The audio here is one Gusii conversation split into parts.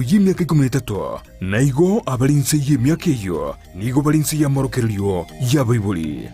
y'emiaka ikomi na etato, na igo abare inse y'emiaka eyio nigo bare inse y'amorokererio y'abaibori.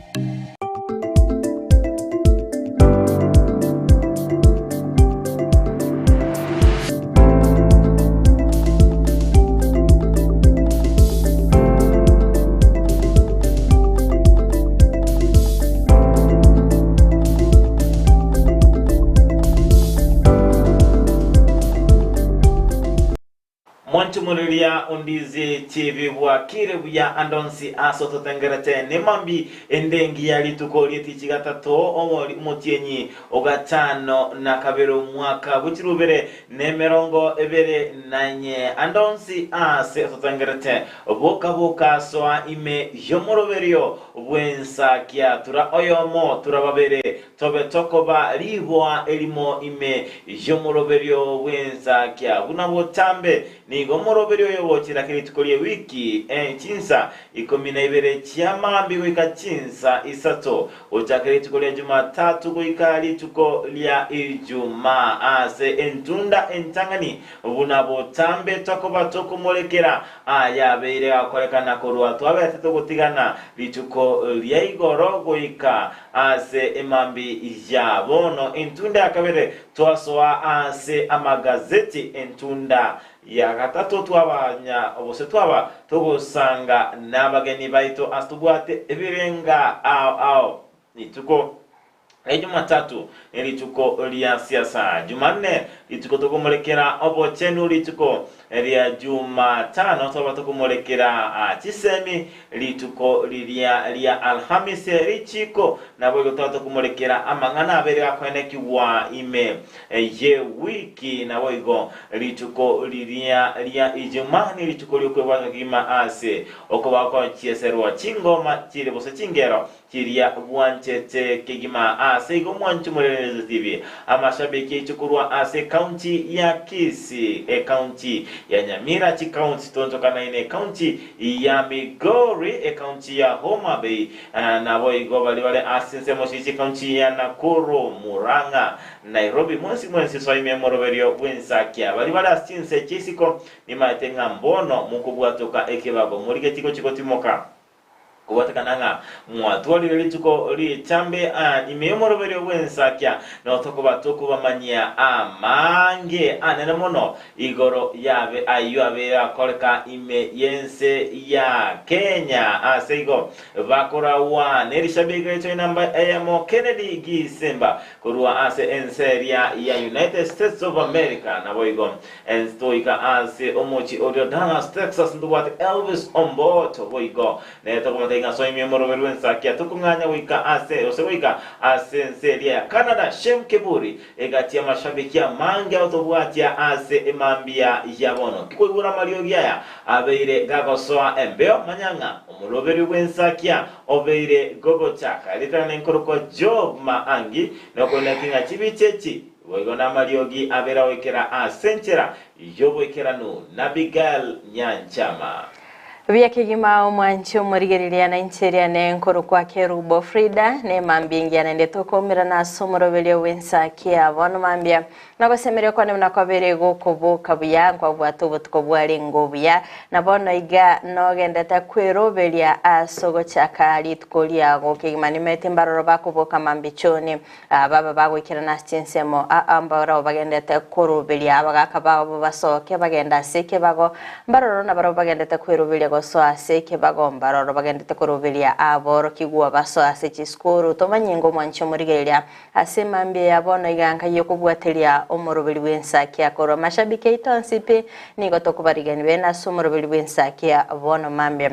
Mwanchumureria ondizi chibi bwakire buya ande onsi ase ototengerete, nemambi ende engiya rituko ri'etichi gatato omotienyi o gatano na kabere omwaka bwe chirubere nemerongo ebere na inye, ande onsi aase ototengerete, boka boka soa ime y'omoroberio bw'ensakia, tura oyomo, tura babere, tobe tokoba riboa erimo ime y'omoroberio bw'ensakia. Buna botambe nigo omoroberio oyo ogochira kera rituko ri'ewiki, chinsa ikomi na ibere chia mambia goika chinsa isato, Gochakera rituko ria Jumatatu goika rituko ria Ijumaa ase entunda entang'ani, buna botambe tokoba tokomorekera ayabeire gakorekana korwa twabete togotigana rituko ria igoro goika ase emambi ya bono. Entunda ya kabere twasoa ase amagazeti, entunda Ya gatato twabanya gose twaba togosanga nabageni baito ase tobwate ebirenga ao ao. Rituko ria Jumatatu nerituko ria siasa. Jumanne rituko tokomorekera obochenu rituko ria Jumatano twaba tokomorekera chisemi rituko riria ria Alhamisi richiko naboigo twaba tokomorekera amang'ana abere gakoenekigwa ime Ye wiki, naboigo rituko riria ria Ijumaa nerituko ri'okwebwata kegima ase okoba gochieserwa chingoma chire gose chingero chiria bwanchete kegima. Ase igo mwanche Omorerezi TV, amashabiki aiche korwa ase ekaunti ya Kisii, ekaunti ya Nyamira, chikaunti chitontokanaine, ekaunti ya Migori, ekaunti ya Homa Bay, Naboigo baria bare ase ensemo chie chikaunti ya Nakuru, Murang'a, Nairobi, mwensi mwensi soa ime omoroberio bw'ensakia. Baria bare ase chinse chia isiko nimaete ng'a mbono mokobwatoka ekebago, morigetie gochia gotimoka. Kobwatekana ng'a mwatwarire rituko ri'echambe ime y'omoroberio bw'ensakia, notokoba tokobamanyia amange anene mono Igoro y'abe ayio abeire akoreka ime y'ense ya Kenya. Ase igo bakoragwa nerishabiki riaito enamba eyemo Kennedy Gisimba korwa ase ense eria ya United States of America. Naboigo toika ase omochie oria Dallas, Texas ntobwate Elvis Omboto boigo nere tokomotebia ng'a soa ime omoroberi bw'ensakia tokong'anya goika ase gose goika ase ense eria ya Canada Shem Kiburi Egati y'amashabiki amange agotobwatia ase emambia ya bono. Tikoigora amariogi aya abeire gagosoa embeo, manya ng'a omoroberio bw'ensakia obeire gogochaka. Ritang'ani nkorokwa Job Maangi, nokoinaki ng'a chibicha echi boigo namariogi abeire agoikera ase enchera y'oboikeranu. N'Abigail Nyanchama. Buya kegima omwanchi omorigereria na inche riane nkorokwa Kerubo Frida, nemambia engiya naende tokoumerana ase omoroberio bw'ensakia bono mambia. Nagosemeria kwane buna kwabeire gokoboka buya, nkwabwate obotuko bwarenge obuya, na bono iga nogendete kweroberia ase ogochaka rituko riago kegima. Nimanyete mbaroro bakoboka mambia choni, baba bagoikerana ase chinsemo aa mbarabwo bagendete koroberia abagaaka babo basoke bagende ase ekebago, mbaroro nabarabwo bagendete kweroberia gosoa ase ekebago, mbaroro bagendete koroberia aborokigwa basoe ase chisukuru. Tomanye ng'a omwanchi omorigereria ase mambia ya bono iga nkai okobwateria omoroberi bw'ensakia korwa mashabiki aito onsi pi, nigo tokobarigania bene ase omoroberi bw'ensakia bono mambia.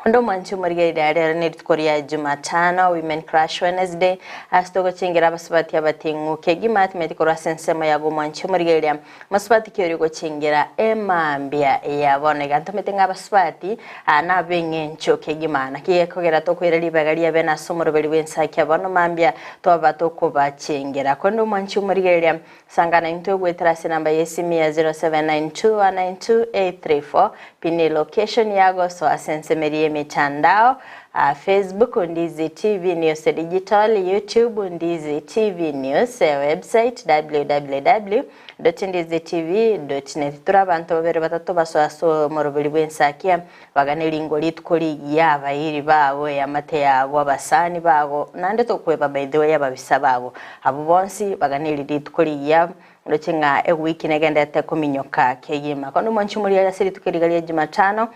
Onde omwanchi omorigereria aria ere nerituko ria Jumatano, Women Crush Wednesday, ase togochengera abasubati abating'u kegima timanyeti korwa ase ensemo yago omwanchi omorigereria mosubati ki oria ogochengera emambia ya bono iga ntomete ng'a abasubati aa nabeng'encho kegima naki gekogera tokoira ribaga ria bene ase omoroberi bw'ensakia bono mambia twaba tokobachengera korende omwanchi omorigereria Sangana intwe goetera ase enamba y'esimi ya 0792192834, pin elocation yago soa ase ensemeri y'emetandao, Facebook Ndizi TV News Digital, YouTube Ndizi TV News, website www. Dot ndizitv dot net. Ture abanto babere batato basoe ase omoroberi bw'ensakia, bagane ringo rituko rigiya abairi babo, eamate yabo, abasani bago, naende tokweba by the way ababisa bago. Abwo bonsi bagane eri rituko rigiya, ndoche ng'a ewiki negenderete kominyoka kegima. Kono mwanche morigererie ase rituko eri iga ria Jumatano,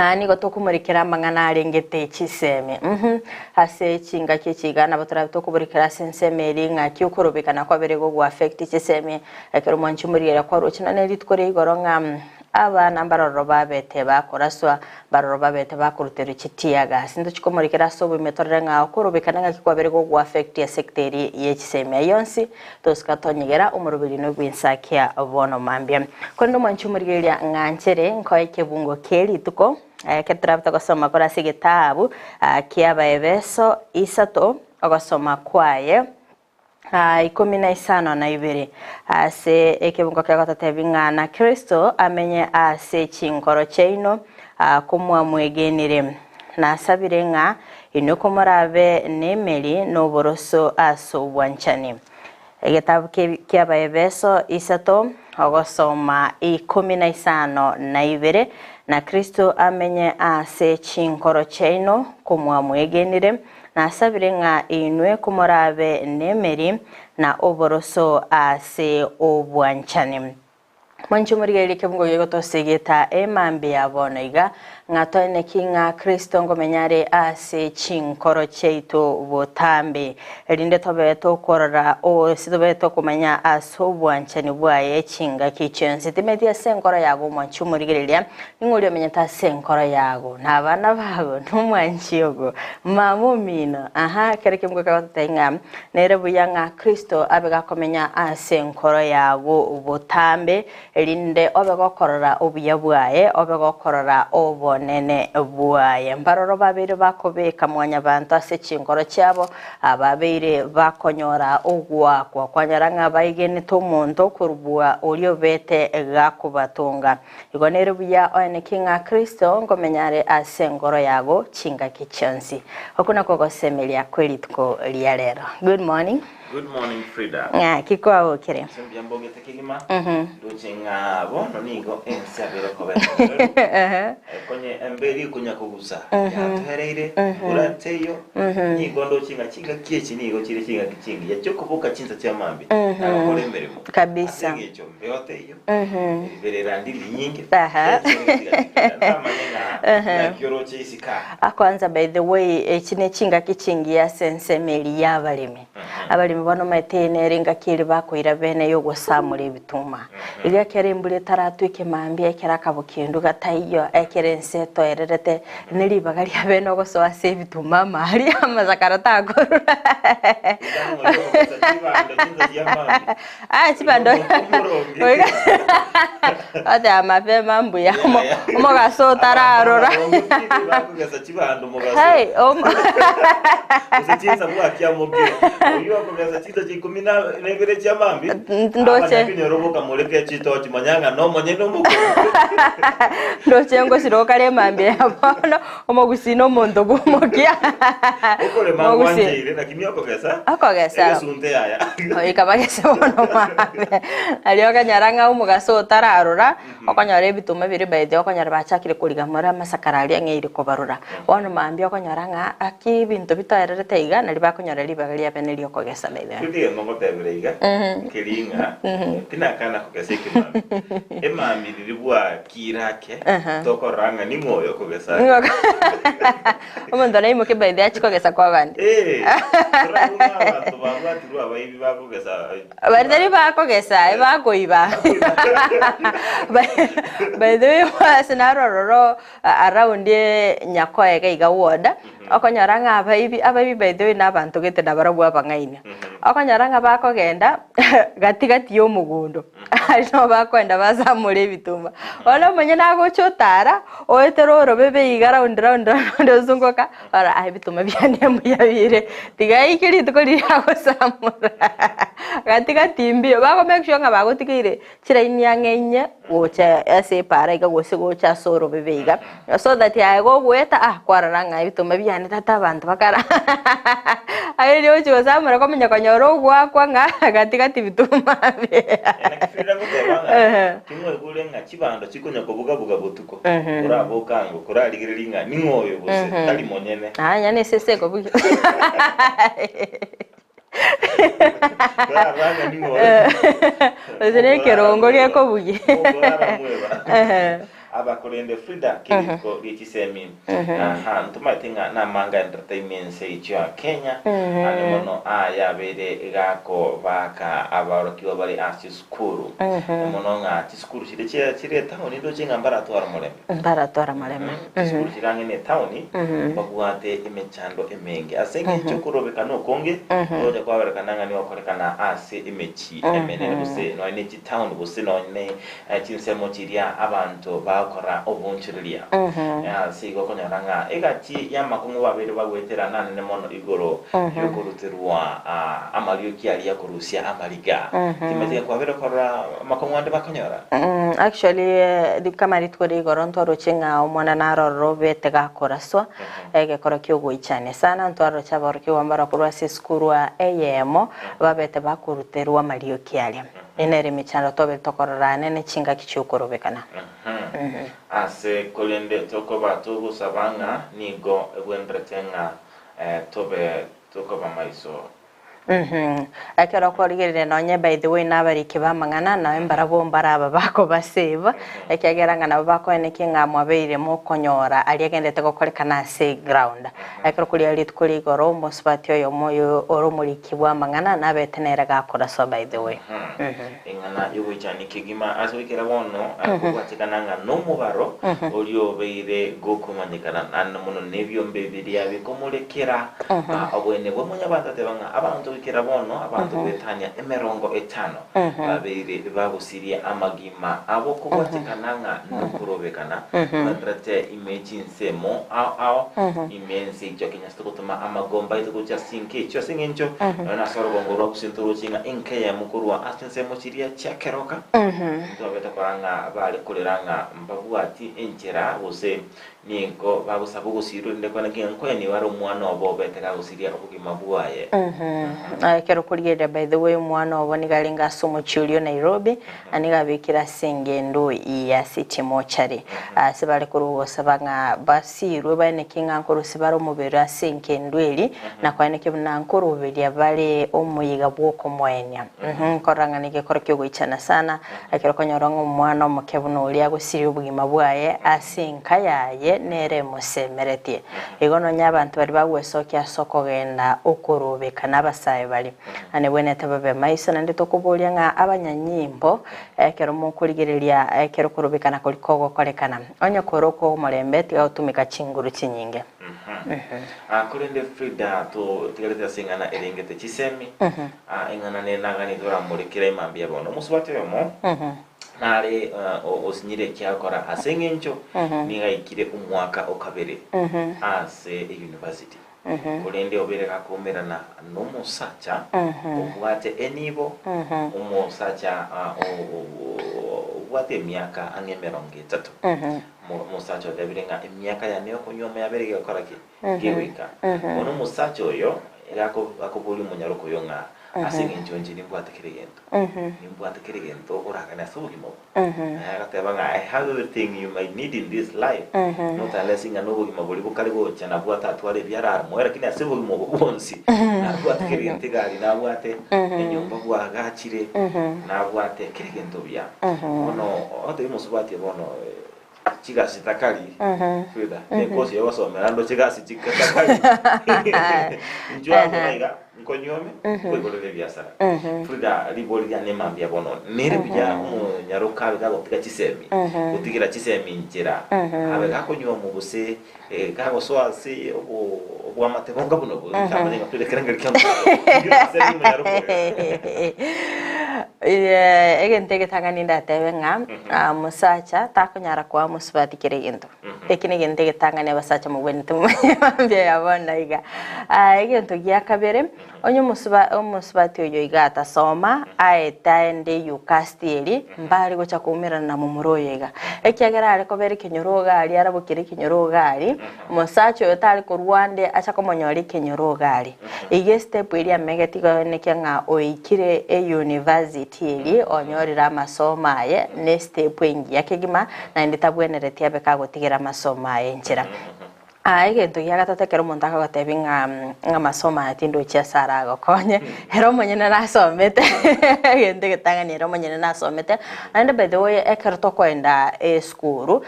Aa nigo tokomorikera amang'ana arengete chisemi. Uhum. Ase chingaki echi iga nabo torabe tokoborikera ase ensemo eria ng'aki okorobekana kwabere gogo affect chisemi. Ekero mwanchi omorigereria kwaroche nonye rituko ria igoro ng'a abana mbarororo babete bakoraswa, mbarororo babete bakoruterwa chitear gas. Ntochi komorikera ase oboime torore ng'a okorobekana ng'aki kwabere gogo affect esector eria ye chisemi. Ayio onsi Tosika tonyegera omoroberi nobw'ensakia bono mambia. Korende omwanchi omorigereria ng'anchere nkoe ekebungo kie rituko ekero torabe togosoma kore ase egetabu ki'Abaebeso isato ogosoma kwaye ikomi na isano na ibere. Ase ekebungo kegototebia ng'a na Kristo amenye ase chinkoro chiaino komwamwegenire. Nasabire ng'a inwe komorabe nemeri noboroso ase obwanchani. Egetabu ki'Abaefeso isato, ogosoma ikomi na isano na ibere, Na Kristo amenye ase chinkoro chiaino komwamwegenire, nasabire ng'a inwe komorabe nemeri na oboroso ase obwanchani. Mwanche morigererie ekebungo gegotosegeta emambia bono iga, ng'a toeneki ng'a Kristo ngomenya are ase chinkoro chiaito botambe, erinde tobe tokorora ase tobe tokomanya ase obwanchani bwaye chingaki chionsi. Timeti ase enkoro yago omwanchi omorigereria, ning'o oria omenyete ase enkoro yago, na abana bago, na omwanchi ogo, mama omino. Aha, ekero ekebungo kegototebia ng'a Nere buya ng'a Kristo abe gakomenya ase enkoro yago botambe, erinde obe gokorora obuya bwaye, obe gokorora obonene bwaye. Mbaroro babeire bakobeka mwanyabanto ase chinkoro chiabo, ababeire bakonyora ogoakwa, kwanyora ng'a baigenete omonto korubua oria obete gakobatonga. Igo nere buya oeneki ng'a Kristo nkomenya are ase enkoro yago chingaki chionsi. Okwo nakwo ogosemeria kwe rituko ria rero. Good morning. Good morning Frida. Ng'aki kwabokire? Inche mbuya mbogete kegima, ndoche ng'a bono nigo ense yabeire koba entoereru, konye emberi ekonya kogusa yatoereire, mbura teiyo, nigo ndoche ng'a chingaki echi nigo chire chingaki chingiya chiokoboka chinsa chia mambia na gokora emeremo. Kabisa. Ase eng'encho mbeo teiyo, Riberera ndiri rinyinge, Aha. ntamanye ng'a naki oroche isiko aa. Ah, kwanza by the way echi ne chingaki chingiya ase ensemo eria ya abaremi. Abaremi bono omanyete eye nere engaki eria bakoira bene yogosamora ebituma. Iga ekero embura etaratwa ekemambia ekero akabokendu gataiyo ekero ense etoererete ne ribaga ria bene ogosoa ase ebituma amaaria amasakara takorura. Ritang'ani okogesa chibando chinsa chia mambia. Ah, chibando Oteba mapema mbuya omogaso otararora. Bakogesa chibando mogaso. Hey, omo Gose chinsa bwakiamokire. Oyio okogesa chinsa chia ikomi na na ibere chia mambia. Ndoche. Abanyakenyoro bokamoreka echitochi manya ng'a nomonyene omokoro. Ndoche ngosiroka kare emambia ya bono omogusii na omonto bw'omokia. Okorema Omogusii. ngwancheire lakini okogesa. Okogesa. Egesunte yaya. Goika bagese bono maambia. Aria okonyora ng'a omogaso otararora, okonyora ebituma biria by the way okonyora bachakire korigamora amasakara aria ang'eire kobarora. Bono maambia okonyora ng'a aki ebinto bitoererete iga, nario bakonyora ribaga riabene ria okogesa by the way. Kende egento ngotebera iga, nkeri ng'a, tinakana kogesa ekemambia. Emambia riria bwakire ake, tokorora ng'a ning'o oyo okogesa ake. Omonto naimoke by the way achie kogesa kwa abande. Eh, torabwo ng'a abanto babwatirwe abaibi bakogesa Baria tari bakogesa, bakoiba. By the way ase naro ororo around Nyakoe iga iga ward, okonyora ng'a abaibi, abaibi by the way na abanto gete nabarabwo abang'aini. Okonyora ng'a bakogenda gati gati ya omogondo, aria nabo bakoenda basamore ebituma. Bono omonyene agocha otara, oetera orobebe iga round round round ozunguka, Rora, aye ebituma biane mbuya bire, tiga aike rituko riria agosamora. Gati gati mbiyo, bago make sure ng'a bagotigeire chiraini ang'e inye gocha ase epaara iga gose gocha ase orobebe iga, so that aye gogoeta ah kwarora ng'a ebituma biane tata abanto bakara aye riria ogochi gosamora kwamanya. Okonyora ogwakwa ng'a gati gati bituma mambia. Naki Frida ngoteba ng'a timwaigure ng'a chibando chikonya kobuga-buga botuko, koraboka ango, korarigereria ng'a ning'o oyo gose tari monyene. Aya nesese ekobugia. Korarora ng'a ning'o oyo. Gose nekerongo gekobugia. Mokoraramweba. Aba korende Frida kerituko rie chisemi. Aha, ntomaete ng'a namanga entertainment ense eyio ya Kenya, ande mono aa yabeire gakobaaka abaorokigwa bare ase chisukuru. Mono ng'a chisukuru chiria chia chire etaoni ndoche ng'a mbaratware omorembe. Mbaratware omorembe. Chisukuru chire ang'e na etaoni mbabwate emechando emenge. Ase eng'encho okorobekana okonge gocha kwaberekana ng'a nigo gokorekana ase emechie emenene gose nonya ne chitaoni gose nonya ne Chinsemo chiria abanto bagokora oboonchoreria. Ase igo okonyora ng'a egati y'amakong'u babeire bagoetera nanene mono igoro y'okoruterwa amarioki aria akorusia amariga. Timanyeti ng'a kwabeire korora amakong'u ande bakonyora? Actually kama rituko ria igoro ntwaroche ng'a omwana narorire obete gakoraswa egekoro kiogoichania sana ntwaroche aborokigwa mbaro korwa ase esukuru eyemo babete bakoruterwa amarioki aria. Eye nere emechando tobe tokorora ne chingaki chi'okorobekana. Ase korende tokoba togosaba ng'a nigo egwenerete ng'a tobe tokoba maiso. Ekero okorigereria nonye by the way nabariki b'amang'ana naye mbarabwo mbaraba bakobasave ekiagera ng'a nabo bakoenekia ng'a mwabeire mokonyora aria agenderete gokorekana ase eground. Ekero koria rituko ria igoro omosubati oyomo oyo ore omoriki bw'amang'ana nabete nere gakoraswa by the way. Eng'ana y'ogoichania kegima ase goikera bono kobwatekana ng'a nomobaro oria obeire gokomanyekana naende mono nebiombe biria bikomorekera obwene bwa mwanyabanto ateba ng'a abanto goikera bono abanto goetania emerongo etano babeire bagosiria amagima abo kobwatekana ng'a nokorobekana baendererete ime chinsemo ao ao ime ense ichio Kenya togotoma amagomba aito gochia ase chinka echio ase engencho nonya nase orogongo rwa gusii ntoroche ng'a enka eyemo korwa ase chinsemo chiria chia keroka ntwabete kora ng'a bare korera ng'a mbabwati enchera gose nigo bagosaba ogosirwa erinde kwane ng'a nkoeni bare omwana obo obete gagosiria obogima bwaye. Ekero okorigereria by the way omwana obo nigo arenge ase omochie oria o Nairobi na nigo abekire ase engendo ya City Mortuary ase bare korwa gosaba ng'a basirwe baeneke ng'a nkorusia bare omobere ase engendo eri na koeneke buna nkoroberia bare omoyega bw'okomoenia. Nkorora ng'a negekoro kiogoichana sana ekero okonyora ng'a omwana omoke buna oria agosiria obogima bwaye ase enka yaye nere emosemeretie. Igo nonya abanto baria bagwesokia ase okogenda okorobeka nabasae baria. Na nebwenerete babe maiso, naende tokoboria ng'a abanyanyimbo, ekero mokorigereria ekero okorobekana koria kogokorekana, onye kore okw'omorembe tiga gotumeka chinguru chinyinge. Ah, korende Frida totigarete ase eng'ana erengete chisemi, ah, eng'ana nenagani toramorekera imambia bono. Omosubati oyomo nare ah, o- osinyire ekiagokora ase eng'encho nigo aikire omwaka o kabere ase eyunivasiti. Korende obeire gakoumerana nomosacha obwate enibo, omosacha obwate emiaka ang'e emerongo etato. Omosacha otebire ng'a emiaka yane y'okonyuoma yabeire gegokora ki? Gegoika. Bono omosacha oyo iga akoboria omonyaroka oyo ng'a ase eng'encho inche nimbwate kera egento, nimbwate kera egento oragane ase obogima obo. Naye agateba ng'a I have everything you might need in this life, not unless ng'a nobogima boria bokare gocha nabwo atatware ebiara amoe, lakini ase obogima obo bwonsi nabwate kera egento egari nabwate, enyomba bwagachire, nabwate kera egento buya. Bono ogotebia omosubati bono chigasi takari, Frida, nekosi yogosomera ando chigasi chikatakari inchuo abwo iga. Nkonyuome, nkoigorere ebiasara. Frida, ribori riane mambia bono, nere buya omonyaroka abe gagotiga chisemi, gotigera chisemi nchera, abe gakonyuomwa gose gagosoa ase obo obwamate bonga buna obo? Ntamanye ng'a Frida ekerengerio kia omonyaroka oyo. Egento egetang'ani ndatebe ng'a omosacha takonyara koa omosubati kera egento. Eki negento egetang'ani abasacha mobwenerete momanye mambia ya bono iga. Egento gia kabere, onye omosuba omosubati oyo iga atasoma, aete aende eyukasti eria, mbare gocha koumerana na momura oyo iga. Ekiagera are kobera ekenyoro iga aria arabokire ekenyoro iga aria, omosacha oyo tare korwa ande acha komonyora ekenyoro iga aria. Iga estep eria amegete igo enekia ng'a oikire eyunivasiti eria, onyorire amasomo aye, ne estep engiya kegima, naende tabwenereti abe kagotigera amasomo aye enchera. Aa egento gia gatato ekero omonto akogotebia ng'a ng'a amasomo aya tindochi ase aragokonye, ere omonyene nasomete egento egetang'ani ere omonyene nasomete, naende by the way ekero tokoenda esukuru,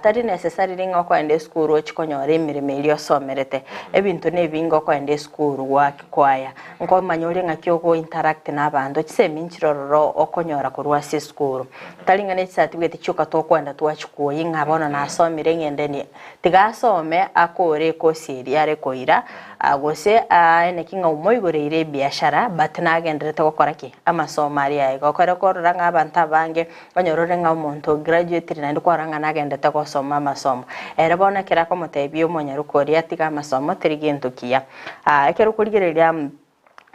tari necessarily ng'a okoenda esukuru ochie konyora emeremo eria osomerete, ebinto na ebinge okoenda esukuru goaki kwaya, nkomanya ore ng'aki ogo interact na abanto, chisemi nchire ororo okonyora korwa ase esukuru. Tari ng'a ne chicertificate chioka tokoenda twachikwoyia ng'a bono nasomire ng'ende ni. Tiga asome akore ekosi eria are koira, gose aeneki ng'a omoigoreire ebiashara but nagenderete gokora ki? Amasomo aria aye. Gokore korora ng'a abanto abange onyore ore ng'a omonto o graduatire naende kwarora ng'a nagenderete gosoma amasomo. Ere bono ekero akomotebia omonyaroka oria tiga amasomo teri gento kiya. Ekero okorigereria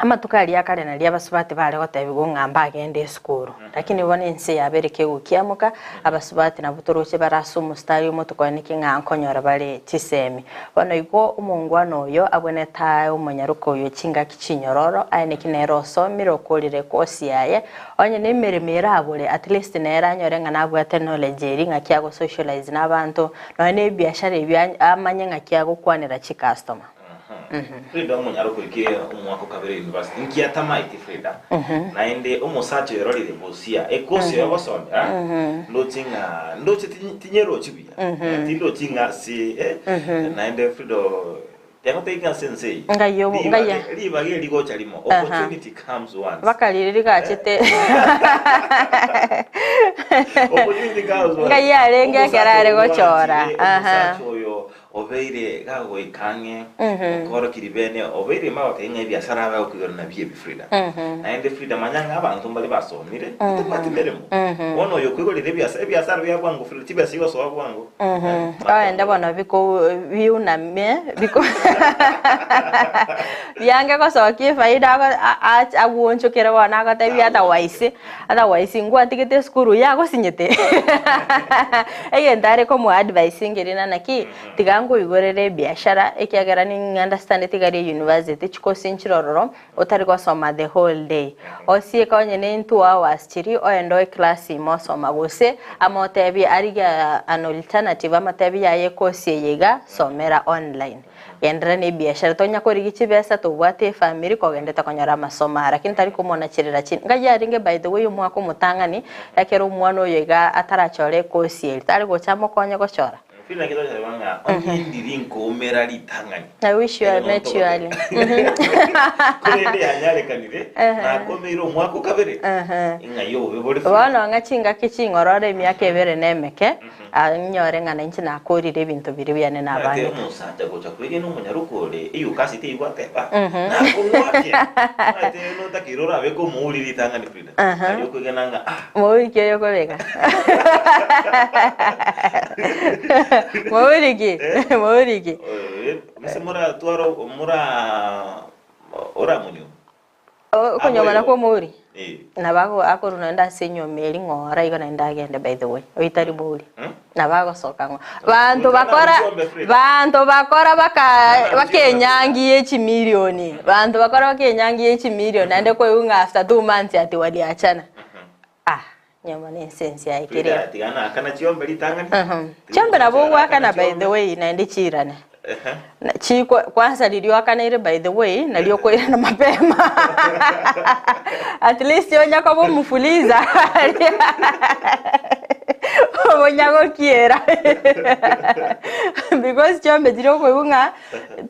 Amatuko aria akare nario abasubati bare gotebigwa ng'a mbagende esukuru. Lakini bono ense yabeire kegokiamoka, abasubati nabwo toroche bare ase omostari omotuko one ki ng'a nkonyora bare chisemi. Bono igo omongwana oyo abwenerete ae omonyaroka oyo chingaki chinyororo, aye naki nere osomire okorire ekosi yaye, onye nemeremo erabore at least nere anyore ng'a nabwate knowledge eria ng'aki ago socialize nabanto, nonya ne ebiashara ebio amanye ng'aki agokwanera chicustomer. Frida omonyaro okoikire omwaka o kabere university nki atamaeti Frida naende omosacha oyo ororire bosia ekosi oyo ogosomera ndoche ng'a ndoche tinyerochi buya tindochi ng'a ase eh, naende Frida tiagotebia ng'a ase ense eye Ngai obo- ngai ya- ribaga ribaga eri rigocha rimo opportunity comes once Baka riria rigachete opportunity comes once Ngai arenge ekero Omosacha are oyo gochora. bwanchire, Aha. omosacha oyo Obeire gagoika ang'e okoorokia ribene, obeire magotebia ng'a ebiasara abe agokoigora nabio ebi Frida. Naende Frida manya ng'a abanto mbare basomire batabwati meremo. Bono oyo okoigorera ebiasara, ebiasara bia bwango Frida, chibesa chigosoa bwango. Oende bono biko biunamie biko biange gosokia efaida ago a- agwonchokere bono agotebia otherwise Otherwise ngwatigete esukuru yagosinyete egento are komoa advice nkerina naki tiga nkoigorere ebiashara ekiagera ning understandeti iga ria university chikosi nchire ororo otari gosoma the whole day osieke onye ne 2 hours chiria oende oe class ime osoma gose amotebie arigie an alternative amotebie yaya ekosi eye iga somera online. Genderera nebiashara, tonya korigia chibesa, tobwate efamiri kogendete konyora amasomo aya, lakini tari komonacherera chini. Ngai arenge by the way omwaka omotang'ani, ekero omwana oyo iga atarachore ekosi eria, tari gocha amokonye gochora. Frida naki togoteba ng'a onye ndiri nkoumera ritang'ani I wish you ere I met you early. Korende yanyarekanire nakomeire omwaka o kabere ng'ai obobe bore Frida. Bono ng'a chingaki ching'ororo emiaka ebere na emeke, Anyore ng'a nainche nakorire ebinto biria biane Omanyete nabangete. omosacha gocha kwegena omonyaroka ore eyokasi teigwateba, nakong'wakia. Omanyete notakeire orabeke omouri ritang'ani Frida, aria okwegena ng'a ah. Mouri ki oyo okobeka? Mouri ki? Mouri ki? Gose moratware mora oramonywe. Okonyomana kw'omouri, nabo ago akorwa naende ase enyoma eria ng'ora igo naende agende by the way, oyio tari mouri. Nabo agosoka ng'o. Banto bakora, banto bakora baka baka enyangi ye chimilioni, banto bakora baka enyangi ye chimilioni naende koigwa ng'a after 2 months ati waliachana, ah nyoma na ense yaye kere Frida tiga naakana chiombe ritang'ani. Chiombe nabo ogoakana by the way naende chiirane. Chikwa kwanza riria oakaneire by the way nario okoirana mapema at least onya koba omofuliza onya gokiera because chiombe chiria okoigwa ng'a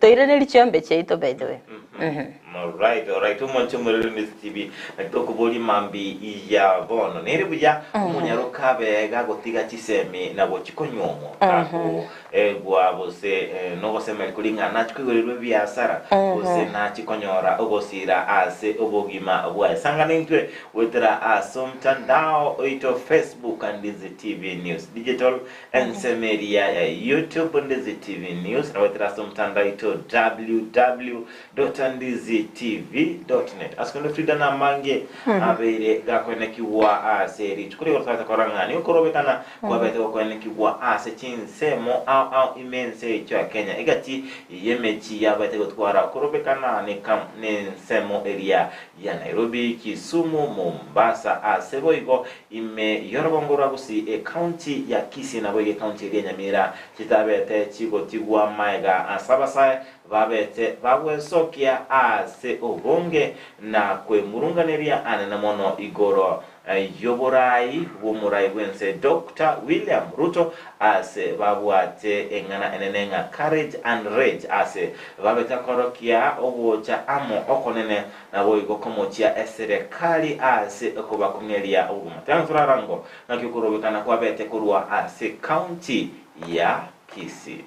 toiraneri chiombe chiaito by the way. Alright, alright, omonche omorero Miss TV. Naki tokoboria mambi ya bono. Nere buya omonyaroka abe gagotiga chisemi na gochi konyuomwa kako egwa gose eh, nogosemeria koria ng'a nachi koigorerwa ebiasara gose nachi konyora ogosira ase obogima bwaye. Sangana intwe goetera ase omtandao oito Facebook Ndizi TV News Digital Ensemo eria ya YouTube Ndizi TV News na goetera ase omotandao oito www.ndizitv.net. Ase kende Frida na amange abeire gakoenekigwa ase rituko rigo tobate korora ng'a nigo korobekana kwabete gokoenekigwa ase chinsemo ao ao ime ense yaito ya Kenya egati y'emechi yabete gotwara okorobekana nensemo eria ya Nairobi, Kisumu, Mombasa ase boigo Ime y'orogongo rwa Gusii, ecounty ya Kisii naboigo ecounty eria ya Nyamira chitabete chigotigwa maega ase abasae babete bagwesokia ase obonge na kwemurunganeria anene mono igoro y'oborai bw'omorai bw'ense Doctor William Ruto ase babwate eng'ana enene ng'a Courage and Rage ase babete korokia ogocha amo okonene Naboigo komochia eserekari ase okobakong'eria obogima. Tanga torarango naki okorobekana kwabete korwa ase county ya Kisii.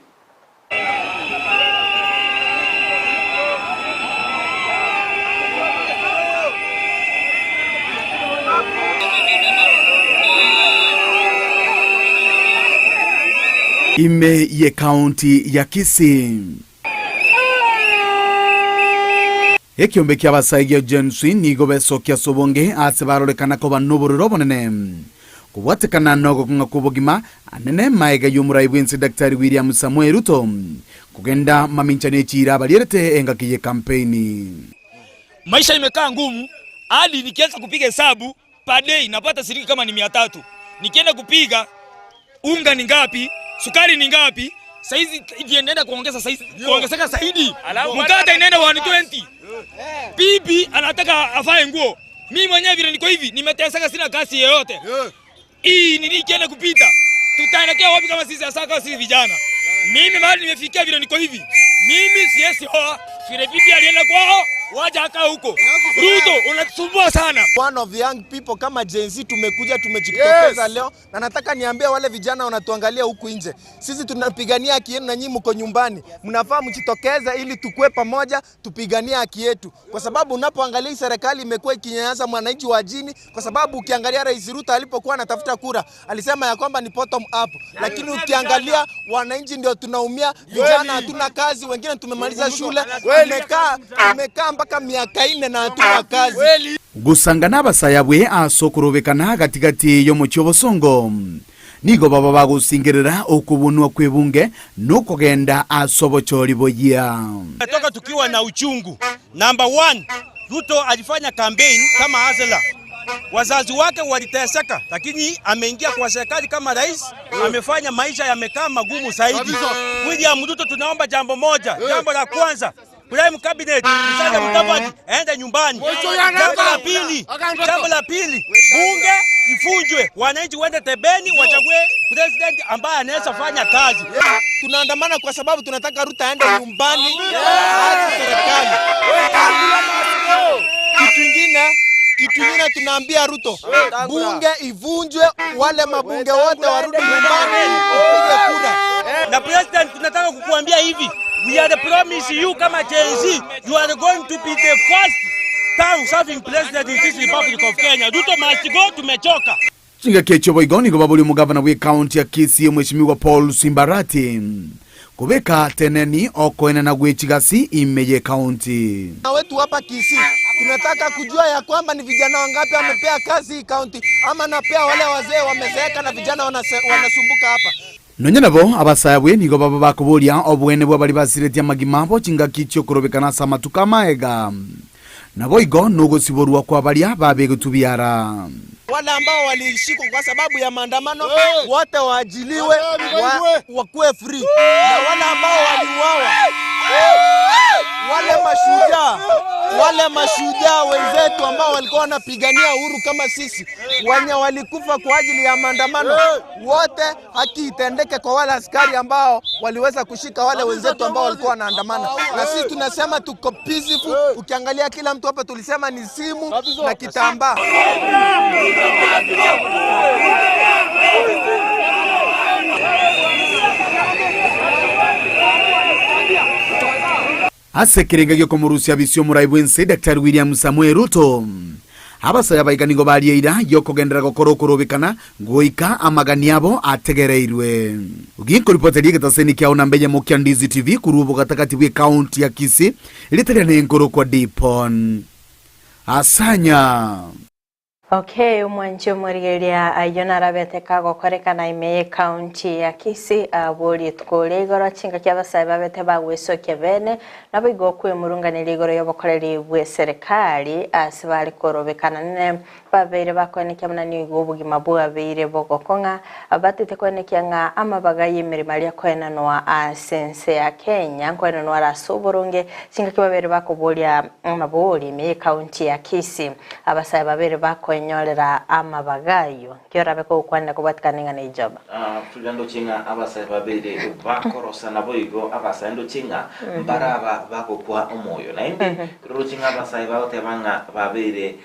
Ime ye county ya Kisii. Ekiombe ki'abasae gia Gen-Z nigo besokia ase obonge aase barorekana koba nobororo obonene. Kobwatekana nogokong'a kw'obogima, anene maega y'omorai bw'ense Daktari William Samoei Ruto kogenda mamincha nechiira abarierete engaki y'ekampeini. Maisha imekaa ngumu hadi nikianza kupiga hesabu per day napata shilingi kama ni 300 nikienda kupiga unga ni ngapi, sukari ni ngapi, saizi inaenda kuongeza saizi kuongezeka zaidi, mkate inaenda 120 bibi anataka avae nguo, mimi mwenyewe vile niko hivi nimeteseka, sina kazi yoyote. Hii nini ikienda kupita, tutaelekea wapi kama sisi hasa kama sisi vijana? Mimi mahali nimefikia vile niko hivi, mimi siwezi oa vile bibi alienda kwao, waja akaa huko. Ruto unatusumbua sana. One of the young people kama Gen Z tumekuja tumejitokeza leo, na nataka niambie wale vijana wanatuangalia huku nje, sisi tunapigania haki yenu na nyinyi mko nyumbani, mnafaa mjitokeze ili tukue pamoja tupiganie haki yetu, kwa sababu unapoangalia hii serikali imekuwa ikinyanyasa mwananchi wa chini, kwa sababu ukiangalia Rais Ruto alipokuwa anatafuta kura alisema ya kwamba ni bottom up, lakini ukiangalia wananchi ndio tunaumia, vijana hatuna kazi, wengine tumemaliza shule, tumekaa tumekaa mpaka miaka nne na hatuna kazi. Gosanga nabasaya abwe ase okorobekana gati-gati y'omochie obosongo, nigo baba bagosingerera okobunwa kw'ebunge na okogenda ase obochori boyia. Tumetoka tukiwa na uchungu. Number one, Ruto alifanya campaign kama hustler. Wazazi wake waliteseka, lakini ameingia kwa serikali kama rais, amefanya maisha yamekaa magumu zaidi. William Ruto, tunaomba jambo moja. Jambo la kwanza, Prime Cabinet Musalia Mudavadi aende nyumbani. Jambo la pili, jambo la pili, bunge ifunjwe, wananchi waende tebeni wachague president ambaye anaweza fanya kazi. Tunaandamana kwa sababu tunataka Ruto aende nyumbani, aache serikali. Kitu ingine kitu ingine tunaambia Ruto, bunge ivunjwe, wale mabunge wote warudi nyumbani, upige kura. Na president, tunataka kukuambia hivi, we are promise you kama Gen Z, you are going to be the first term serving president in this Republic of Kenya. Ruto must go, tumechoka. Chingaki echio boigo nigo baboria omogavana bw'ecounty ya Kisii Omweshimiwa Paul Simbarati kobeka teneni okoenana gwe chigasi ime y'ecounty. Na wetu hapa Kisii tunataka kujua ya kwamba ni vijana wangapi amepea kazi hii county, ama anapea wale wazee wamezeeka na vijana wanasumbuka hapa. Nonya nabo abasae abwe nigo baba bakoboria oboene bwa baria basiretie amagima abo chingaki chi'okorobekana ase amatuko amaega, naboigo nogosiborwa kwa baria babegotubiara. Wale ambao walishikwa kwa sababu ya maandamano wote waajiliwe wa, wakuwe free, na wale ambao waliuawa wale mashujaa Wale mashujaa wenzetu ambao walikuwa wanapigania uhuru kama sisi, wenye walikufa kwa ajili ya maandamano, wote haki itendeke kwa wale askari ambao waliweza kushika wale wenzetu ambao walikuwa wanaandamana. Na sisi tunasema tuko peaceful. Ukiangalia kila mtu hapa tulisema ni simu na kitambaa. Ase ekerenga gi'okomorusia bisia omorai bw'ense Daktari William Samoei Ruto, abasae abaika nigo baria eira y'okogenderera gokora okorobekana goika amagani abo ategereirwe. Ginkoripoteria egetaseni kiao namba eyemo kia Ndizi TV korwa obogatagati bw'ecounty ya Kisii, erieta riane nkorokwa Dipon Asanya. Okay, omwanchi omorigereria ayio narabete kagokorekana ime y'ecounty ya Kisii abwo rituko ria igoro chingaki abasae babete bagwesokia bene naboigo okwemurunganeria igoro y'obokoreri bw'eserekari ase bare korobekana nene babeire bakoenekia buna nigo obogima bwabeire bogokong'a batete koenekia ng'a amabaga y'emeremo aria koenanwa ase ense ya Kenya nkoenanwa are ase oboronge chingaki babeire bakoboria amabori ime y'ecounty ya Kisii. Abasae babere bakoenyorera amabaga ayio. Nki orabe kogokwanera kobwatikana ing'ana ejoba? Frida ndoche ng'a abasae babere bakorosa naboigo abasae ndoche ng'a mbaraba bagokwa omoyo. Naende toroche ng'a abasae bagoteba ng'a babere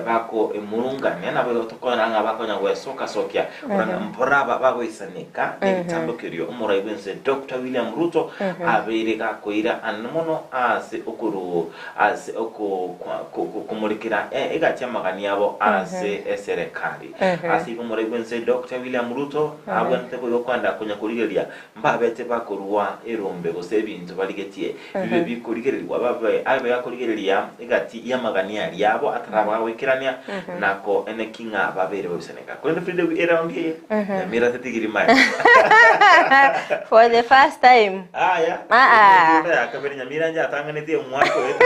bakoemurungania naboigo tokonyora ng'a bakonya gwesokasokia korwa ng'a mboraba bagoisaneka negetambo kerio omorai bwense Doctor William Ruto abeire gakoira anene mono ase okoru ase okomorekera egati y'amagani abo ase eserekari. Ase igo omorai bw'ense Doctor William Ruto abwenerete boigo kwenda konya korigereria mbabete bakorua erombe gose ebinto barigetie bibe bikorigererigwa babe abe akorigereria egati y'amagani aria abo ataraba agoikerania nako eneki ng'a babeire babisaneka. Korende Frida eraundi eye Nyamira tetigiri maega. For the first time. Aya, Ah, ah. enda ya kabere Nyamira njatang'anetie omwaka oete.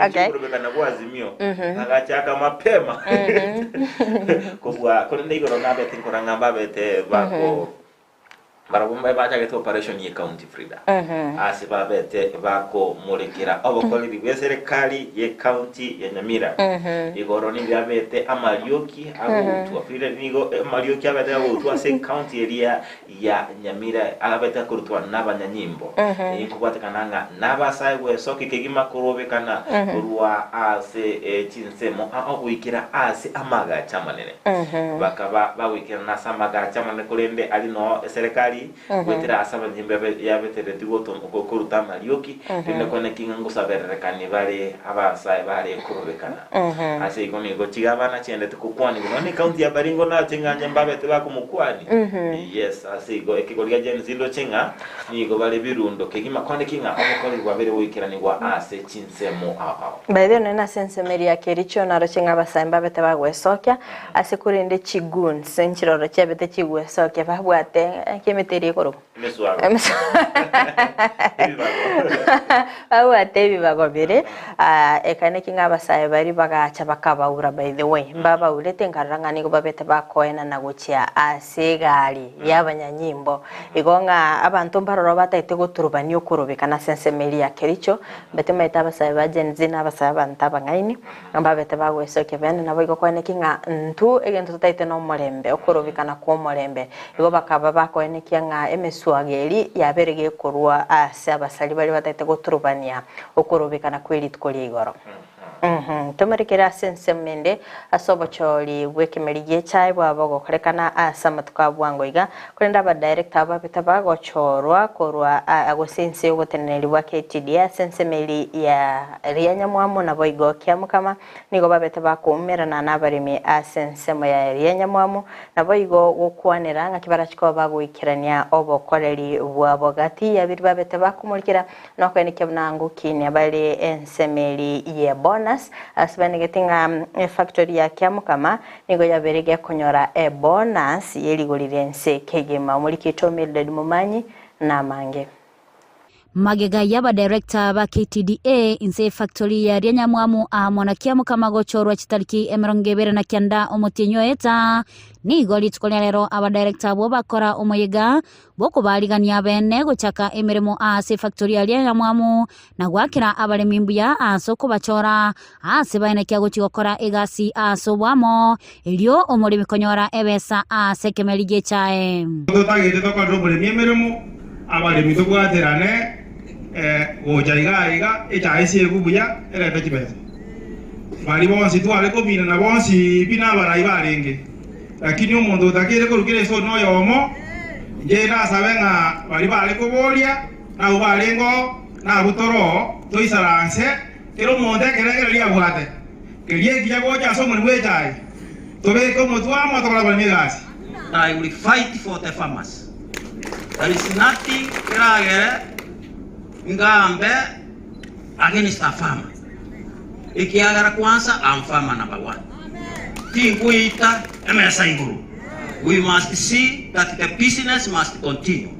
Okay. Chikorobekana bwa Azimio. Agachaka mapema. Kobua korende igoro nabete nkora ng'a mbabete bako barabwo mbae bachagete operation ye county Frida. Ase babete bakomorekera obokoreri bwe serikali ye county ya Nyamira. Igoro nigo abete amarioki agoutwa. Frida nigo amarioki abete agoutwa ase county eria ya Nyamira abete akorutwa nabanyanyimbo. Eyio nkobwatekana ng'a nabasae gwesokia kegima korobekana korwa ase chinsemo ao goikera ase amagacho amanene. Bakaba bagoikerana ase amagacho amanene korende aria noo eserekari goetera ase abanyanyimbo yabetereretie koruta amarioki, rinde kwane ki ng'a ngosabererekani bare abasae bare korobekana. Ase igo nigo chigabana chiendete kokwanigwa nonya ne county ya Baringo nache ng'a onye mbabete bakomokwani. Yes, ase igo ekegori gia Gen Z ndoche ng'a nigo bare birundo kegima kwane ki ng'a obokoreri bwabeire goikeranigwa ase chinsemo ao ao. By the way, nonya nase ensemo eria ya Kericho naroche ng'a abasae mbabete bagwesokia ase korende chigoons nchiroro chiabete chigwesokia babwate ki emete eria ekorokwa? Emeswago. Babwate ebibago bire ekane ki ng'a abasae baria bagacha bakabaura by the way mbabaurete nkarora ng'a nigo babete bakoenana gochia ase egari y'abanyanyimbo igo ng'a abanto mbaroro bataete goturubania okorobekana ase ensemo eria ya Kericho mbete omanyete abasae ba Gen Z na abasae abanto abang'aini Mbabete bagwesokia bene, naboigo koenekia ng'a intwe egento totaete nomorembe, okorobekana kw'omorembe. Igo bakaba bakoenekia ng'a emeswago eria yabeire gekorwa ase abasari baria bataete goturubania okorobekana kwe rituko ria igoro. Tomorekere ase ensemo ende ase obochori bw'ekemeri gi'echae bwaba ogokorekana ase amatuko a bwango iga, korende abadirector abo babete bagochorwa korwa gose inse y'oboteneneri bwa KTDA ase ensemo eria ya Riria Nyamwamu naboigo Kiamukama nigo babete bakoumerana nabaremi ase ensemo ya Eria Nyamwamu, naboigo gokwanera ng'aki barachie koba bagoikerania obokoreri bwabo gati ya biria babete bakomorikera nokoenekia buna ngokinia bare ensemo eria ye bonus ase baenegeti ng'a efactory ya Kiamukama nigo yabeire gekonyora ebonus yerigori riense kegima. Omoriki oito Mildred Momanyi namange. Magega y'abadirector ba KTDA inse y'efactory ya Rianyamwamu amo na Kiamukama gochorwa chitariki 29 omotienyi oeta, nigo rituko ria rero abadirector abwo bakora omoyega bw'okobarigania abene gochaka emeremo ase efactory ya Rianyamwamu na goakera abaremi mbuya ase okobachora ase baenekia gochia gokora egasi ase oboamo, erio omoremi konyora ebesa ase ekemeri gi'echae. Totagete tokorere oboremi emeremo, abaremi tobwaterane gocha iga iga, echae esiegwe buya erete chibesa. Baria bonsi tware kominana bonsi pi nabarai barenge, lakini omonto otakeire korwa kera esoni noyomo, inche nasabe ng'a baria bare koboria nabwo barenge oo, nabwo tore oo, toisaranse Kera omonto ekerengererio abwate, keria ekiya gocha ase omorimo bw'echae, tobeke omotwe amo tokore abaremi egasi. I will fight for the farmers. There is nothing keragere ngambe against a farmer. Ekiagera kwanza I'm farmer number one. Tingoita emesa igoro. We must see that the business must continue.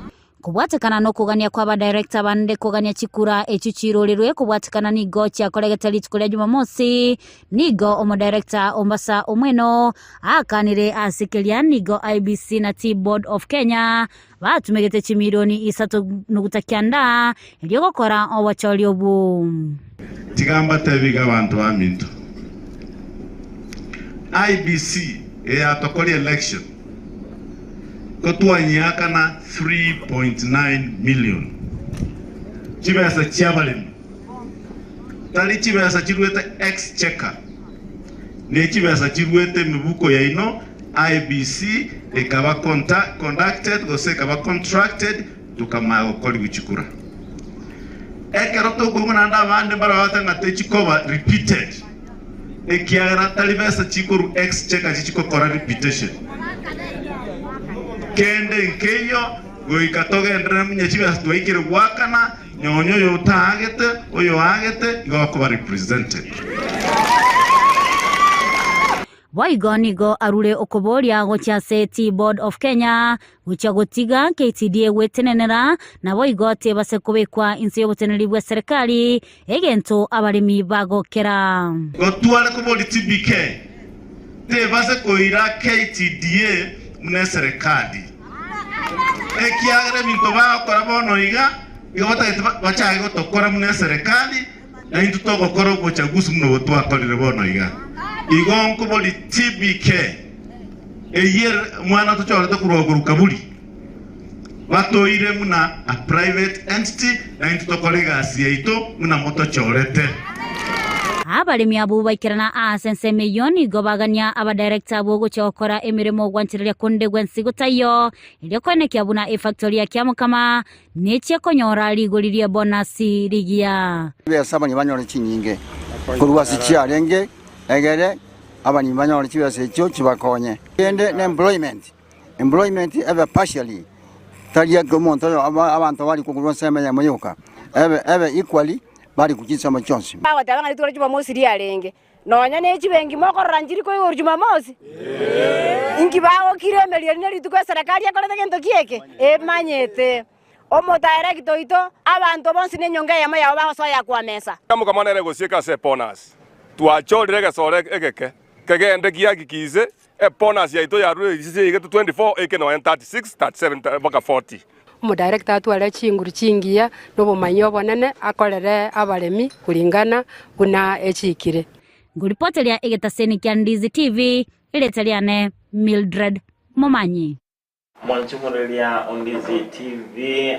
Kobwatekana nokogania kw'abadirector bande kogania chikura echio chirorirwe kobwatekana nigo chiakoregete rituko ria Jumamosi, nigo omodirector Ombasa Omweno aakanire ase keria nigo IEBC na Tea Board of Kenya batumegete chimilioni isato nuguta kianda erio gokora obochori obwo. Tiga mbatebi iga abanto baminto, IEBC eyatokoria election, Ko twanyeakana 3.9 million chibesa chiabaremi, tari chibesa chiruete exchequer, ne chibesa chiruete emibuko yaino, IEBC ekaba conducted gose ekaba contracted tokamanya gokorigwa chikura. Ekero tokoigwa naende abande mbarabate ng'a techikoba repeated. Ekiagera tari besa chikorwa exchequer chichigokora reputation. Kende nkeiyo goika togenderere munya chibesa twaikire goakana nonye oyo otaagete oyo oagete igo akoba represented. Boigo nigo arure okoboria gochia ase Tea Board of Kenya Gochia gotiga KTDA gwetenenera, naboigo tebase kobekwa inse y'oboteneneri bwe serikali, egento abaremi bagokera. Gotware kobori TBK tebase koira KTDA buna eserekali, ekiagera ebinto bagokora bono iga igo batagete bachake gotokora buna eserekali, naintwe togokora obochagusi buna obo twakorire bono iga. Igo nkobori TBK. Eyio ere omwana tochorete korwa korwa kaburi, batoire buna a private entity, na intwe tokore egasi yaito buna motochorete. Abaremi abwo baikerana aase ensemo eyio nigo bagania abadirector abwo gochia gokora emeremo gwanchereria konde gwensi gotaiyo, erio koenekia buna efactory ya Kiamokama nechie konyora rigori ri'ebonasi rigiya. Chibesa abanyi banyore chinyinge korwa ase chiarenge, egere Abanyi banyore chibesa echio chibakonye. Kende ne employment, employment ebe partially, tari eke omonto oyo abanto bari korwa ensemo eyemo yoka, ebe ebe equally bari korwa chinsemo chionsi. Bagoteba ng'a rituko ria Jumamosi riarenge, nonya ne chibenki mokorora nchiri koigorwa Jumamosi? Inki bagokira emerio eria nerituko eserekari ekorete gento ki eke? Emanyete. Omotaerekita oito, abanto bonsi nenyonga eyemo yabo bagosoa ya kwamesa. Mokama nere gosieka ase ebonus. Twachorire egesore egeke kegende giakikiise ebonus yaito yarure risisi eigete 24 eike nonya 36, 37 mpaka 40. Omodirector atware chinguru chingiya na obomanyi obonene akorere abaremi kuringana buna echikire. Ngoripoteria egetaseni kia Ndizi TV, erieta riane Mildred Momanyi. Mwanchumureria Ondizi TV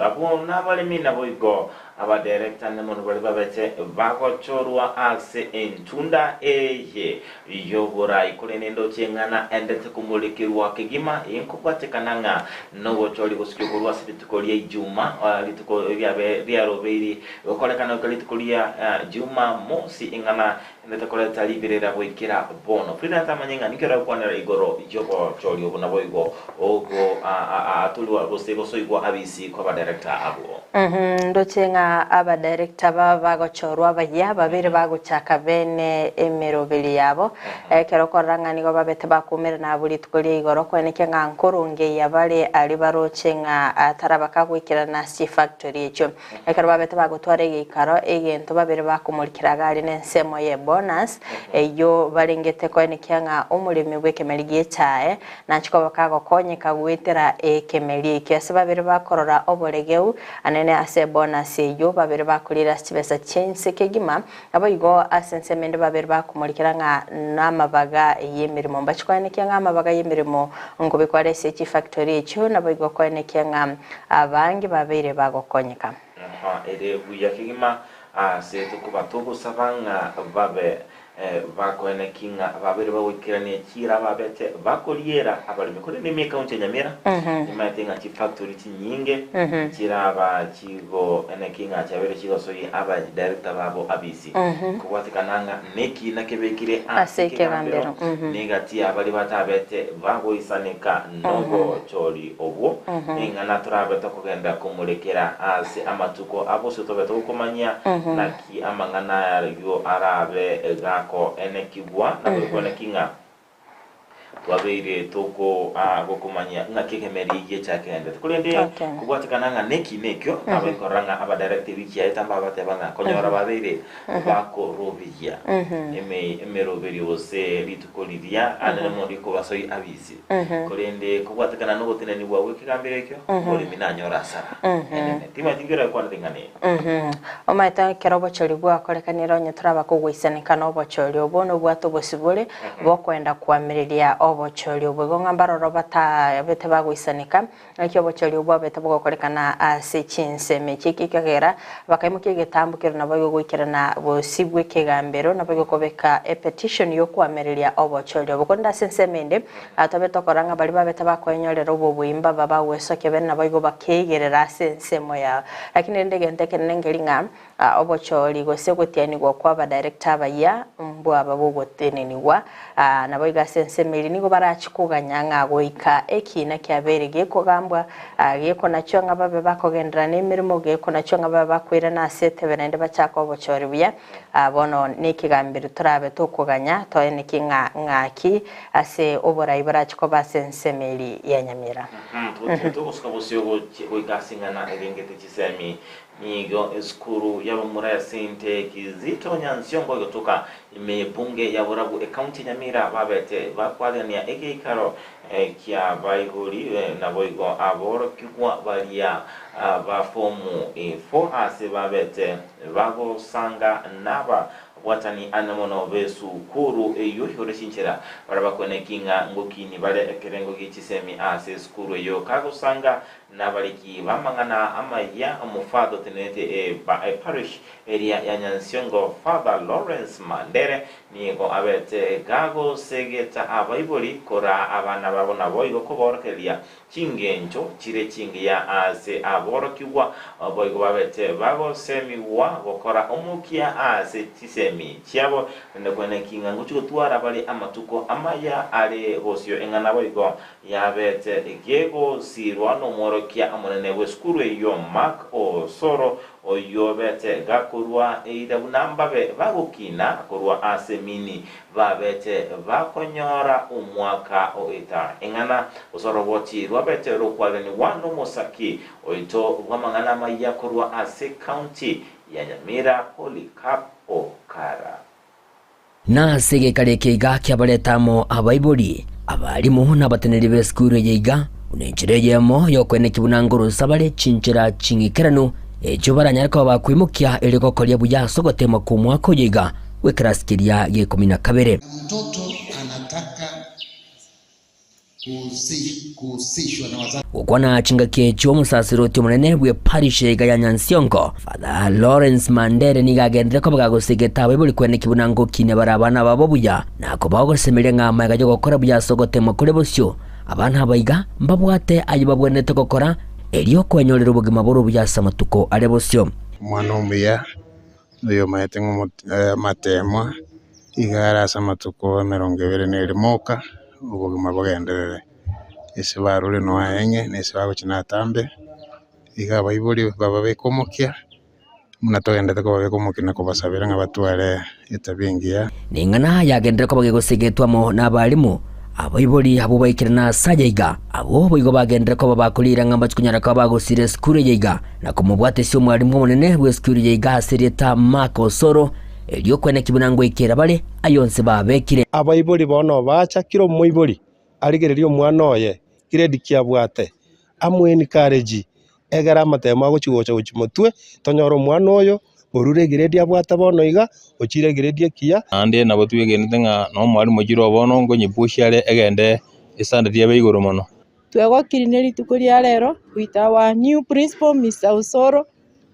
abwo nabaremi naboigo abadirector nemonto baria babete bagochorwa ase entunda eye y'oborai korende ndoche eng'ana endete komorekerwa kegima inkobwatekana ng'a nogochori gosukia korwa ase rituko ria ijuma rituko riabe riarobeiri gokorekana goika rituko ria jumamosi eng'ana Endete koreta riberera goikera bono. Frida tamanye ng'a ninki oragokwanera igoro y'obochori obo naboigo ogo atorwa gose gosoigwa abisi kw'abadirector abwo. Ndoche ng'a Buna abadirector baba bagochorwa abayia babere bagochaka bene emeroberi yabo, ekero okorora ng'a nigo babete bakoumerana abwo rituko ria igoro, kwenekia ng'a nkorongeyia bare aria baroche ng'a tarabaka goikerana ase chifactory echio. Ekero babete bagotwara egeikaro, egento babere bakomorikera iga aria nensemo ye bonus, eyio barengete koenekia ng'a omoremi bw'ekemeri gi'echae Nachie koba kagokonyeka goetera ekemeri ekio ase babere bakorora oboregeu anene ase ebonasi eyio babere bakorire ase chibesa chi'ense kegima, naboigo ase ensemo ende babere bakomorikera ng'a namabaga y'emeremo. Mbachie koenekia ng'a amabaga y'emeremo nkobekwa are ase chifactori echio, naboigo koenekia ng'a abange babeire bagokonyeka. Aha, ere buya kegima ase tokoba togosaba ng'a babe Bakoeneki ng'a babere bagoikerania chiira babete bakoriera abaremi. Korende ime ekaunti ya Nyamira nimaete ng'a chifactory chinyinge chiraba chigoeneki ng'a chiabeire chigosoyia aba director babo abisi. Kobwatekana ng'a nekina kebekire ase ekegambero negati ya baria batabete bagoisaneka nobochori obwo. Ning'ana torabe tokogenda komorekera ase amatuko abosio tobe togokomanyia naki Naki amang'ana ayio arabe gakoenekigwa, naboigo naki ng'a twabeire toko gokomanyia ng'aki ekemeeri giacha kegenderete. Korende kobwatekana ng'a neki nekio, naboikorora ng'a abadirector ewiki yaye tamba bateba ng'a konyora babeire bakoroberia eme emeroberio gose rituko riria anene mono rikobasoi abisi. Korende kobwatekana nogotenenigwa gw'ekegambero ekio, omoremi nanyore asara enene. Timanyeti inki orakwane ring'ana eri. Omanyete ekero obochori bwakorekanire onye toraba kogoisaneka nobochori obwo nobwate obosibore bokoenda koamereria obochori obwo. Igo ng'a mbaroro batabete bagoisaneka naki obochori obwo bwabete bogokorekana ase chinsemo echi ekiagera bakaimokia egetambo keria naboigo goikerana bosibwe ekegambero naboigo kobeka epetition yokoamereria obochori obwo. Korende ase ensemo ende tobe tokora ng'a baria babete bakoenyorera obobui mbaba bagwesokia bene naboigo bakeigerera ase ensemo yao. Lakini rende egento ekenene nkeri ng'a obochori gose ogotianigwa kwa abadirector abayia mbwaba bogotenenigwa, naboigo ase ensemo eria nigo barache koganya ng'a goika ekiina kiabeire gekogambwa, gekonachwa ng'a babe bakogenderera nemeremo, gekonachwa ng'a babe bakoirana ase etebe naende bachake obochori buya. Bono nekegambero torabe tokoganya toeneki ng'a ng'aki ase oborai borache koba ase ensemo eria ya Nyamira. Togosuka bosio goika ase ing'ana erengete chisemi. Nigo esukuru y'abamura ya Saint Kizito Nyansiongo egotoka ime y'ebunge ya Borabu ekaunti ya Nyamira babete bakwarania egeikaro ki'abaibori naboigo aborokigwa baria ba fomu 4 ase babete bagosanga naba Bwatani ane mono b'esukuru eyio igoro chinchera, baria bakweneki ng'a ngokini bare ekerengo gie chisemi ase esukuru eyio, kagosanga nabariki b'amang'ana amayia, omofadha otenenerete eparish eria ya Nyansiongo, Father Lawrence Mandere, nigo abete gagosegeta abaibori koraa abana babo naboigo koborokereria Chingencho chire chingiya aase aborokigwa boigo babete bagosemigwa gokora omokia ase chisemi chiabo, naende kweneki ng'a ngochia gotwara bare amatuko amaya are bosio eng'ana boigo yabete gegosirwa nomworokia omonene bw'esukuru eyio Mark Osoro oyio obete gakorua eira buna mbabe bagokina korwa ase emini Babete bakonyora omwaka o eta eng'ana, gose oroboti rwabete rokwaganigwa nomosaki oito bw'amang'ana amayia korwa ase county ya Nyamira Polycarp Okara. Na ase egekari eke iga kiabareta amo abaibori, abalimu, na abateneneri b'esukuru eye iga, buna enchera eyemo y'okoenekia buna ngorosa bare chinchera ching'ikeranu echio baranyare koba bakoimokia erio gokoria buya ase ogoteemwa kw'omwaka oyo iga. Gw'ekerasi keria gi'ekomi na kabere. Mtoto anataka kuhusishwa na wazazi. Gokwana chingaki echio omosasiroti omonene bw'eparish iga ya Nyansiongo, Father Lawrence Mandere nigo agenderere koba gagosegeta abaibori kweneki buna ngokinia bare abana babo buya na kobaa ogosemeria ng'a amaiga y'ogokora buya ase ogotemwa kore bosio. Abana aba iga mbabwate ayio babwenerete gokora erio kwenyorera obogima bore obuya ase amatuko are bosio. Omwana omuya Oyomaete ng'a amateemwa iga are ase amatuko 21 oka, obogima bogenderere. Ase barure nonya aeng'e, na ase bagochia natambe, iga abaibori bababeke omokia, Buna togenderete kobabeka omokia na kobasabera ng'a batware etabia engiya. Neng'ana yagenderera koba gegosegetwa amo nabarimu, abaibori abwo baikire ase aya iga, abwo boigo bagenderera koba bakoriira ng'a mbachie konyara koba bagosira esukuru eye iga, na komobwatesia omwarimu omonene bw'esukuru eye iga ase erieta Mark Osoro, erio kweneki buna ngoikera bare ayonsi babekire. Abaibori bono bacha kera omoibori arigererie omwana oye grade ki abwate, amoe encourage Egere amatemo agochia gocha gochia motwe, tonyore omwana oyo orure egiredi abwate bono iga, ochire egiredi ekiya. Naende nabo twegenete ng'a nomwalimu ochire oo bono nkonyepushia are egende estandard ebe igoro mono. Twegokiri ne rituko ria rero with our new principal Mister Osoro,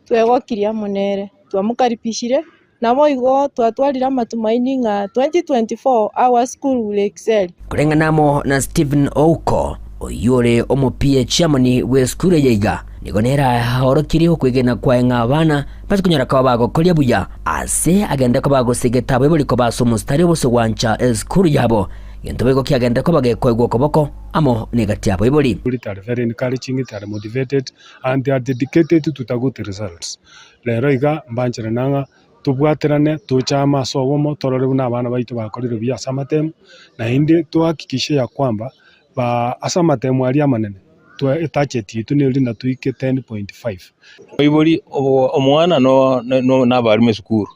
twegokiri amo nere, twamokaribishire, naboigo twatwarire amatumaini ng'a 2024 our school will excel. Koreng'ana amo na Stephen Ouko, oyio ore omopie chairman bw'esukuru eye iga, nigo nere aorokirie okwegena kwaye ng'a abana bache konyora koba bagokoria buya ase agende koba agosegeta abaibori koba ase omositari obose gwancha esukuru yabo, gento boigo kiagende koba gekoegwa okoboko amo negati y'abaibori. They are very encouraging, they are motivated and they are dedicated to the good results. Rero iga mbancherane ng'a tobwaterane tochame ase obomo torore buna abana baito bakorire buya ase amatemu, naende tohakikishe ya kwamba ba ase amatemu aria amanene twa etarget yaito neri na toike 10.5. Omoibori omwana na abarimu esukuru,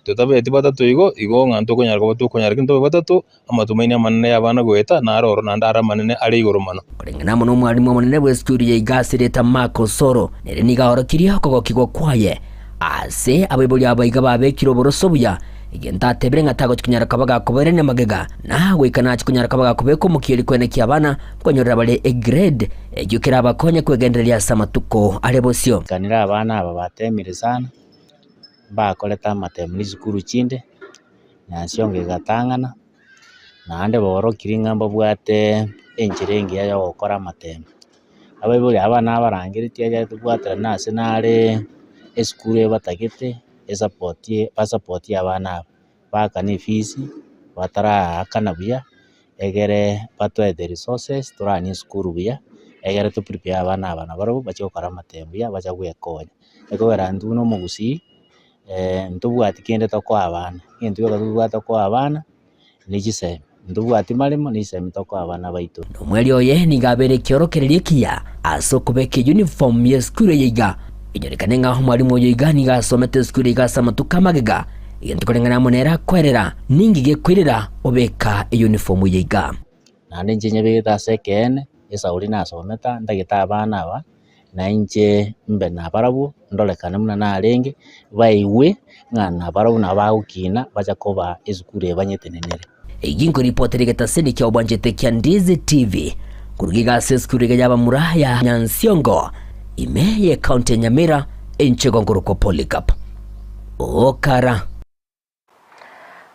totabeti batato igo, igo ng'a ntokonyara koba tokonyara lakini tobe batato, amatumaini amanene y'abana goeta naro oro naende are amanene are igoro mono. Koreng'ana amo nomwalimu omonene bw'esukuru ya Igasi erieta Mark Osoro, nere nigo aorokirie okogokigwa kwaye ase abaibori aba iga babekire oboroso buya, egento atebire ng'a tagochia konyara koba gakobairania magega, na goika nachie konyara koba gakobeka omokieri koenekia abana nkonyorera bare egrade eyio kerabakonye kwegendereria ase amatuko are bosio. Kanire abana aba batemire sana, mbakorete amatemo ne chisukuru chinde. Nyansiongo egatang'ana, naende baorokirie ng'a mbabwate enchera engiya ya ogokora amatemo. Abaibori aba nabarangeretie ekero tobwaterane ase nare esukuru ebatagete esapotie basapotie abana aba, baakane efees bataraakana buya, egere batoe the resources toranie esukuru buya, egere to prepare abana aba nabarabwo bachie gokora amatemo buya bacha goekonya. Ekogera intwe buna omogusii. ntobwati kende tokoa abana, egento gioka tobwate tokoa abana ne chisemi, ntobwati maremo ne chisemi tokoa abana baito. Nomweri oye nigo abeire ekiorokererio ekiya ase okobeka eyunifomu y'esukuru eye iga. Enyorekane ng'a omwalimu oyo iga nigo asomete esukuru iga ase amatuko amagega, egento koreng'ana amo nere akoerera ninki gekoirera obeka eyunifomu eye iga. Naende inche nyebegete ase ekeene, esauri nasomete aa, ntagete abana aba, na inche mbe nabarabwo, ndorekane buna narenge, baigwe ng'a nabarabwo nabo bagokina bacha koba esukuru eye banyetenenere. Eyio nkoripotera egetaseni kia obwanchete kia Ndizi TV koruga iga ase esukuru iga y'abamura ya Nyansiongo ime y'ecounty ya Nyamira enchego nkorokwa Polycarp Okara.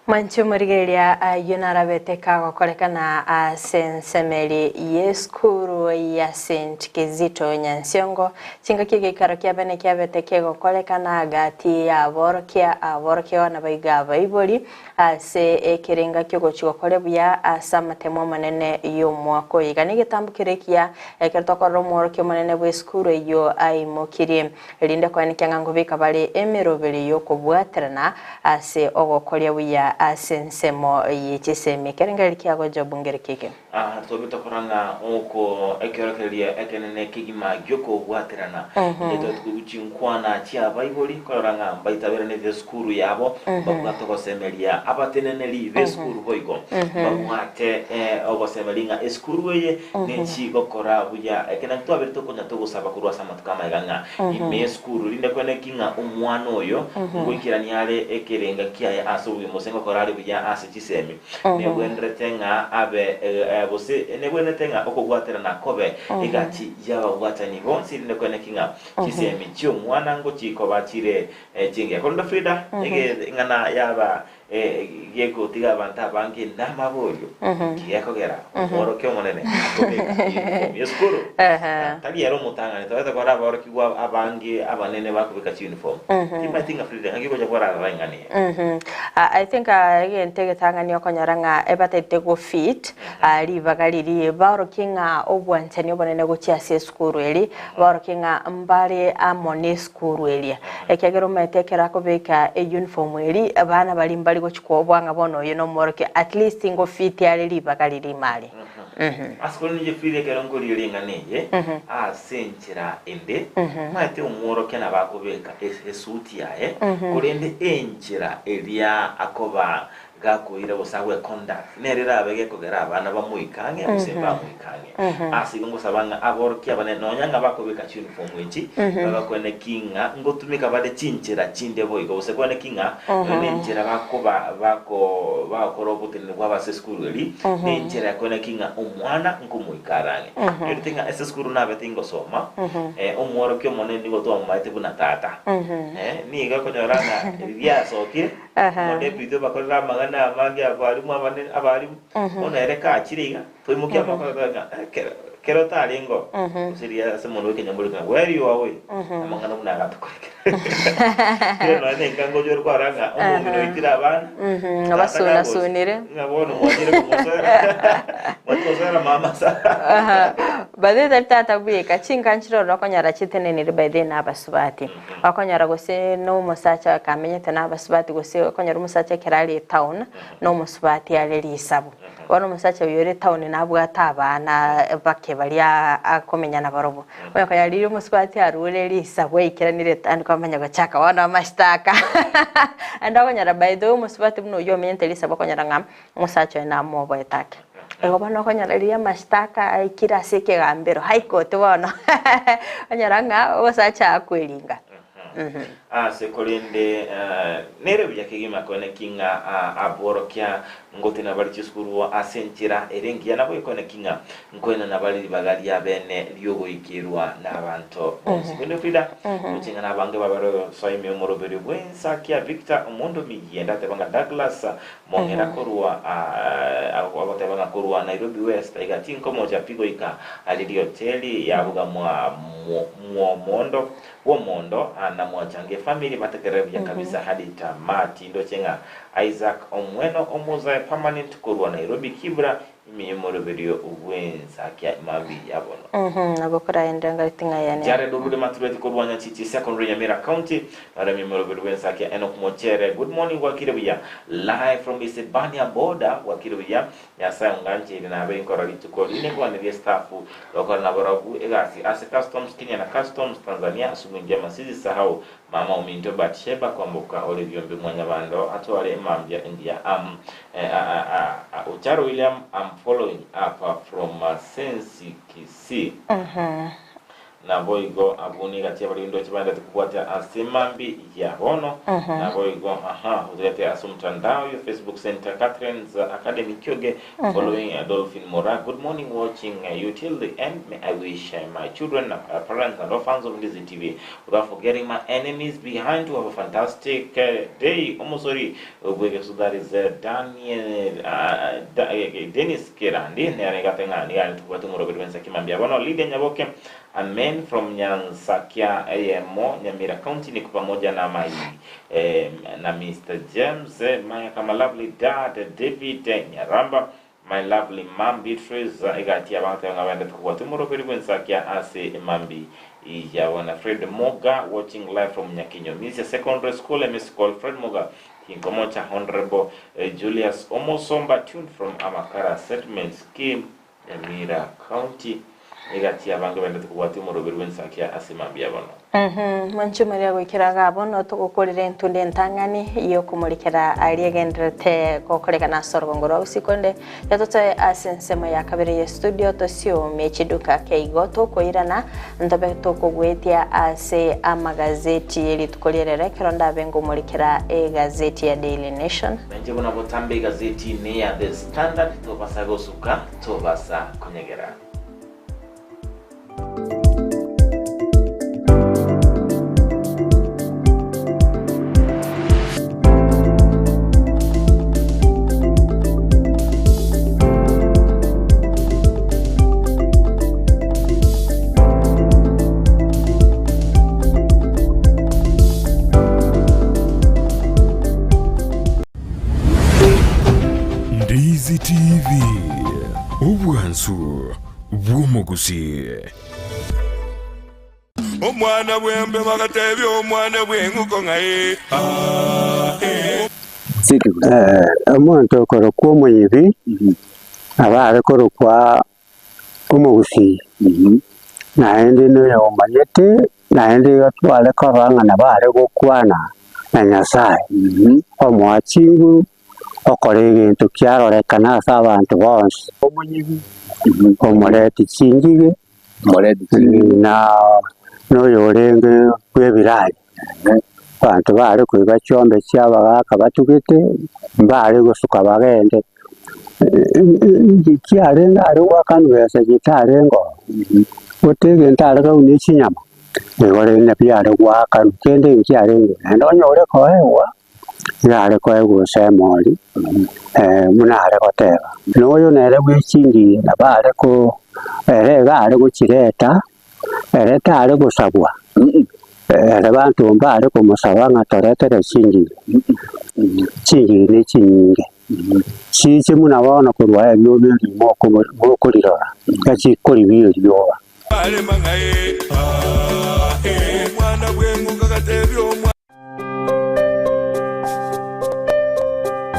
Mwanche omorigereria ayio narabete kagokorekana ase ensemeri y'esukuru ya St Kizito Nyansiongo. Chingaki egeikaro kia bene kiabete kegokorekana gati y'aborokia, aborokigwa na baiga abaibori ase ekerenga ki'ogochia gokora buya ase amatemo amanene y'omwaka oyo. Iga negetambo kere ekiya ekero tokorora omworokia omonene bw'esukuru eyio aimokirie. Erinde koenekia ng'a nkobeka bare emeroberi y'okobwaterana ase ogokoria buya ase ensemo ye chisemi. Ekerengererio kiago Job ngereki eke? Aa tobe tokora ng'a oko ekeorokererio ekenene kegima gi'okobwaterana. Inche tobe tokoigwa chinkwana chi'abaibori korora ng'a mbaitaberanete esukuru yabo, mbabwate ogosemeria abateneneri b'esukuru boigo mbabwate ogosemeria ng'a esukuru eye Nechi gokora buya. Eke nakio twabere tokonya togosaba korwa ase amatuko amaiga ng'a ime esukuru, rinde kwene ki ng'a omwana oyo ngoikerania are ekerenga kiaye ase obogima gose ngokora are buya ase chisemi. Negwenerete ng'a abe gose negwenerete ng'a okobwaterana kobe egati y'ababwatani bonsi, rinde kwene ki ng'a chisemi chi'omwana ngochi koba chire chingiya. Korende Frida, ege eng'ana yaba. Gegotiga abanto abange namaborio, Kigekogera omworokia omonene akobeka uniform y'esukuru? Tari ere omotang'ani, tobete kore aborokigwa abange abanene bakobeka chiuniform. Timanyeti ng'a Frida ng'aki ogocha kwararora eng'ana eye. I think egento egetang'ani okonyora ng'a ebatete go fit ribaga riria baorokie ng'a obwanchani obonene gochia ase esukuru eri, baorokie ng'a mbare amo nesukuru eria. Ekiagera omanyete ekero akobeka euniform eri, abana baria mbari gochia kobua ng'a bono oyo nomworokia, at least ngofiti are ribaga riria ime aria. Ase korende inche Frida ekero nkoria ring'ana eye, ase enchera ende, omanyete omworokia nabo akobeka esuti yaye, korende enchera eria akoba gakoira gose agweconduct, nere erabe gekogera abana bamoike ang'e gose mbamoike ang'e. Ase igo ngosaba ng'a aborokia abane nonya ng'a bakobeka chiuniform echi, babakwene ki ng'a ngotumeka bare chinchera chinde boigo, gose kwene ki ng'a nonya nenchera bakoba bako bagokora oboteneneri bwabo ase esukuru eri, nenchera ya kwene ki ng'a omwana nkomoika are ang'e. Nyorete ng'a ase esukuru nabete ingosoma, omworokia omonene nigo twamomaete buna tata. Nigo okonyora ng'a riria asokire, Omodepute obakorere amang'ana amange abarimu abanene abarimu, bono ere kachire iga, toimokia amaboko aye ng'a eh, kero kero otarenge oo, gose riria ase omonto bw'ekenyamorero ng'a where you are we, amang'ana buna agatokorekera. Kero nonya na enka ngocha ore kwarora ng'a omong'ina oitire abana, tata Abasuna kagocha, sunire. ng'a bono mwachire komosoera mwachire gosoera mama sa. By the way tari tata bweka, chinka nchire ororo okonyora chitenenire by the way na abasubati. Okonyora gose nomosacha kamenyete nabasubati gose okonyora omosacha ekero are etown na omosubati are risabu. Bono omosacha oyo ore etown nabwate abana bake baria akomenya nabarobwo. Bono okonyora riria omosubati arure risabu aikeranire etown kwamanya gochaka bono amashtaka. Naende okonyora by the way omosubati buna oyio omenyete risabu okonyora ng'a omosacha oye namoboete ake. Igo bono okonyora riria amashtaka aikire ase ekegambero, high court bono, onyora ng'a omosacha akweringa. Ase korende nere buya kegima koene ki ng'a aborokia ngotenena bare chisukuru ase enchera ere engiya, naboigo koene ki ng'a nkoenana bare ribaga riabene riogoikerwa nabanto bonsi. Korende Frida, toche ng'a nabange babare osoa ime omoroberio bw'ensakia Victor Omondo Miyie, ndateba ng'a Douglas Mong'ina korwa agoteba ng'a korwa Nairobi West aiga tinkomocha pi goika aria rioteli yabuga mwa mwomondo bw'omondo na mwachange efamiri bategerere buya kabisa hadi tamati ndoche ng'a Isaac Omweno omozae permanent korwa Nairobi Kibra ime y'omoroberio bw'ensakia mambi ya bono. Nabo koraende ngati ng'a yane. Jared Orude Matureti korwa Nyachichi Secondary Nyamira County Naremia omoroberi bw'ensakia Enock Mochere Good morning bwakire buya Live from Isebania border bwakire buya Nyasae ongancheire nabe inkora rituko rinde nkwanerie staff gokora nabarabwo egasi ase Customs Kenya na Customs Tanzania Asubuhi njema sisisahau mama ominto Batsheba kwamboka ore biombe mwanyabando atware emambia engiya am Ocharo William am following up from Sensi Kisii. Naboigo abwo negati y'abarindi oche baendete kobwatia ase mambia ya bono. Naboigo aha otugete ase omotandao yo Facebook St. Catherine's Academy Kioge following Dolphin Mora good morning watching you till the end may I wish my children parents and all fans of Ndizi TV without forgetting my enemies behind to have a fantastic day omosori bwegesu that is Daniel Dennis Kerandi nere gate ng'a nigo arente kobwatia omoroberi bw'ensa kimambia bono Lydia Nyaboke Amen from Nyansakia eyemo Nyamira county niko pamoja na my eh, na Mister James Mayaka my lovely dad David Nyaramba my lovely mum Beatrice egati y'abanto ng'a baendete kobwatia omoroberi bw'ensakia ase emambi yabo na Fred Moga watching live from Nyakinyo Misia Secondary School a musical Fred Moga Kinkomocha Honourable Julius Omosomba tuned from Amakara Settlement Scheme Nyamira County egati y'abange baendete kobwatia omoroberi bw'ensakia ase mambia bono. Mwanche omoria goikera igaa bono togokorera entunda entang'ani y'okomorikera aria egendererete gokorekana ase orogongo rwa usiku onde yatotoe ase ensemo ya kabere ye studio tosiomie chiduka ake igo tokoirana ntobe tokogwetia ase amagazeti ye rituko rierero ekero ndabe ngomorikera egazeti ya Daily Nation. Nainche buna botambe egazeti neya The Standard tobasa gosuka tobasa konyegera. Omwansu bw'omogusii. Omwana bw'embe bagatebia omwana bw'eng'uko ng'a ee, aa, ee. Omonto okorokwa omoyibi, nabo are korokwa omogusii, naende noyomanyete, naende igo tware korora ng'a nabo are gokwana na Nyasaye, omoa chinguru, okora egento kiarorekana ase abanto bonsi. Omonyibi, omoreti chingige, na noyorenge bw'ebiranya, abanto bare koiba chiombe chi'abagaka batugete, mbare gosuka bagende, chiarenge are goakanwa besa chitarenge oo, gote egento are kobuna echinyama, igo rende biare goakanwa, kende nkiarenge, naende onye ore koegwa. Nigo are koegwa gose emori, buna are goteba. Na oyo nere bw'echingige nabo are ko ere iga are gochireta, ere tare gosabwa, ere banto mbare komosaba ng'a toretere chingige, chingige ne chinyinge. Chiche buna bono korwa erioba erimo mokorirora, echikoribia erioba.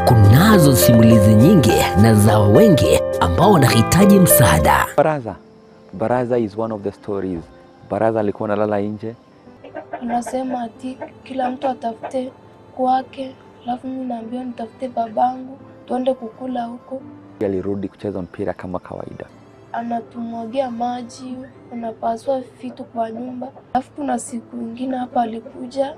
Kunazo simulizi nyingi na za wengi ambao wanahitaji msaada. Baraza. Baraza is one of the stories. Baraza alikuwa analala nje. Anasema ati kila mtu atafute kwake, alafu mimi naambiwa nitafute babangu tuende kukula huko. Alirudi kucheza mpira kama kawaida. Anatumwagia maji, anapasua vitu kwa nyumba. Alafu kuna siku ingine hapa alikuja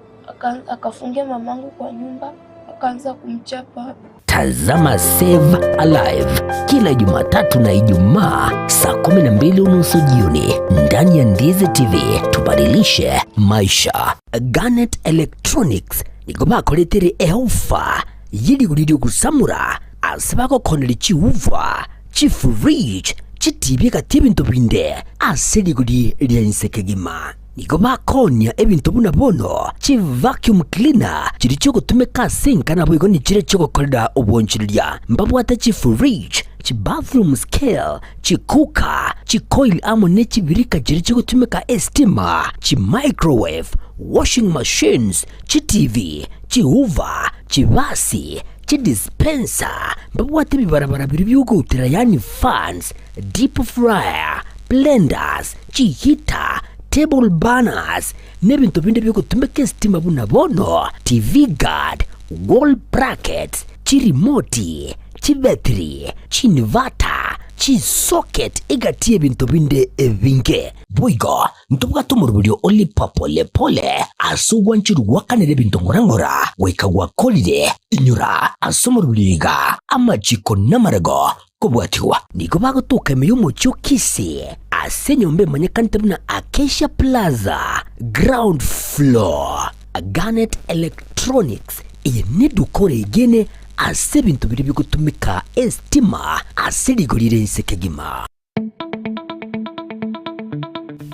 akafungia mamangu kwa nyumba akaanza kumchapa. Tazama Save Alive kila Jumatatu na Ijumaa saa 12:30 jioni ndani ya Ndizi TV. Tubadilishe maisha. Garnet Electronics nigo bakoretere eofa y'erigori ri'ogosamora ase bagokoneria chiuva, chifridge, chitibi egati y'ebinto binde ase rigori ria inse kegima. Nigo bakoonia ebinto buna bono chivacuum cleaner chiria chiogotumeka ase enka naboigo nichiria chiogokorera obwanchereria. Mbabwate chifridge, chibathroom scale, chicooker, chicoil amo ne chibirika chiria chigotumeka estima, chimicrowave, washing machines, chitivi, chihoover, chibasi, chidispenser, mbabwate ebibarabara biria biogoutera yaani fans, deep fryer, blenders, chiheater, table burners, na ebinto binde biogotumeka esitima buna bono TV guard, wall brackets, chirimoti, chibetiri, chiinverter, chisocket egati y'ebinto binde ebinge. Boigo ntobwate omoroberio o lipa pole pole ase ogwancherwa gwakanera ebinto ng'ora ng'ora goika gwakorire. Inyora ase omoroberio iga amachiko namarego kobwatigwa. Nigo bagotoka ime y'omochie o Kisii ase enyomba emanyekanete buna Acacia Plaza, ground floor. Garnet Electronics, eye neduka oregene ase ebinto biria bigotumeka estima ase rigori rire inse kegima.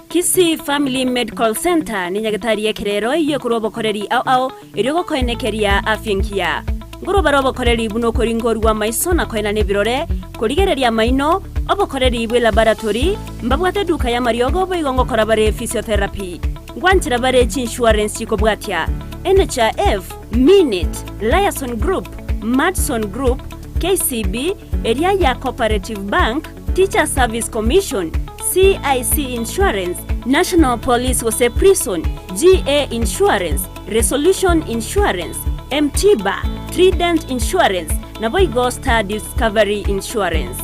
Kisii Family Medical Centre nenyagetari y'ekerero eyio ekorwa obokoreri ao ao erio gokoenekeria afya engiya. Nkorwa bare obokoreri buna okoringorwa amaiso na koenana ebirore, korigereria amaino, obokoreri bwe laboratory, mbabwate eduka y'amariogo boigo ngokora bare physiotherapy. Ngwanchera bare chiinsurance chikobwatia, NHIF, Minit, Liason Group, Madison Group, KCB, eria ya Cooperative Bank, Teachers Service Commission, CIC Insurance, National Police gose Prison, GA Insurance, Resolution Insurance, M-Tiba, Trident Insurance, naboigo Star Discovery Insurance.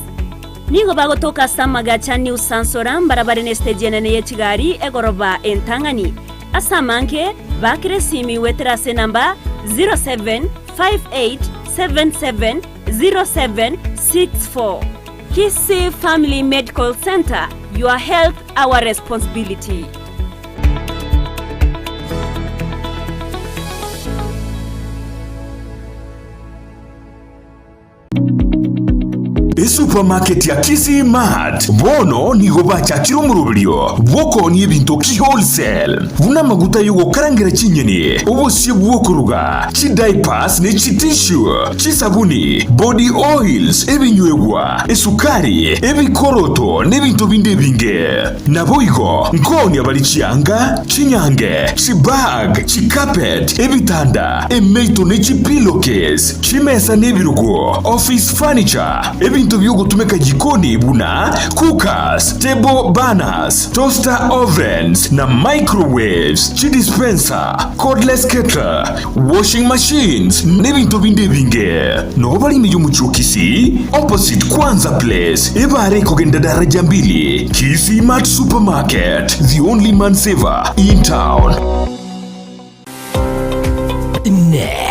Nigo bagotoka ase amagacha New Sansora mbarabare nesiteji enene ye chigari egoroba entang'ani. Ase amange, baakera esimi goetera ase enamba 0758770764. Kisii Family Medical Centre, your health our responsibility. Esupermarket ya Kisii Mart bono nigo bachakire omoroberio bw'okoonia ebinto ki-wholesale, buna amaguta y'ogokarangera chinyeni, obosie bw'okoruga, chidiapers ne chitissue, chisabuni, body oils, ebinywegwa, esukari, ebikoroto na ebinto binde ebinge. Naboigo nkoonia bare chianga, chinyange, chibag, chicarpet, ebitanda, emeito ne chipillowcase, chimesa na ebirogo, office furniture, ebinto bi'ogotumeka jikoni buna cookers, table burners, toaster ovens na microwaves, chidispenser, cordless kettle, washing machines, na ebinto binde ebinge. Noo bare ime y'omochie o Kisii, opposite Kwanza Place, ebare ekogenda daraja mbili, Kisii Mart Supermarket, the only man saver in town. Inee!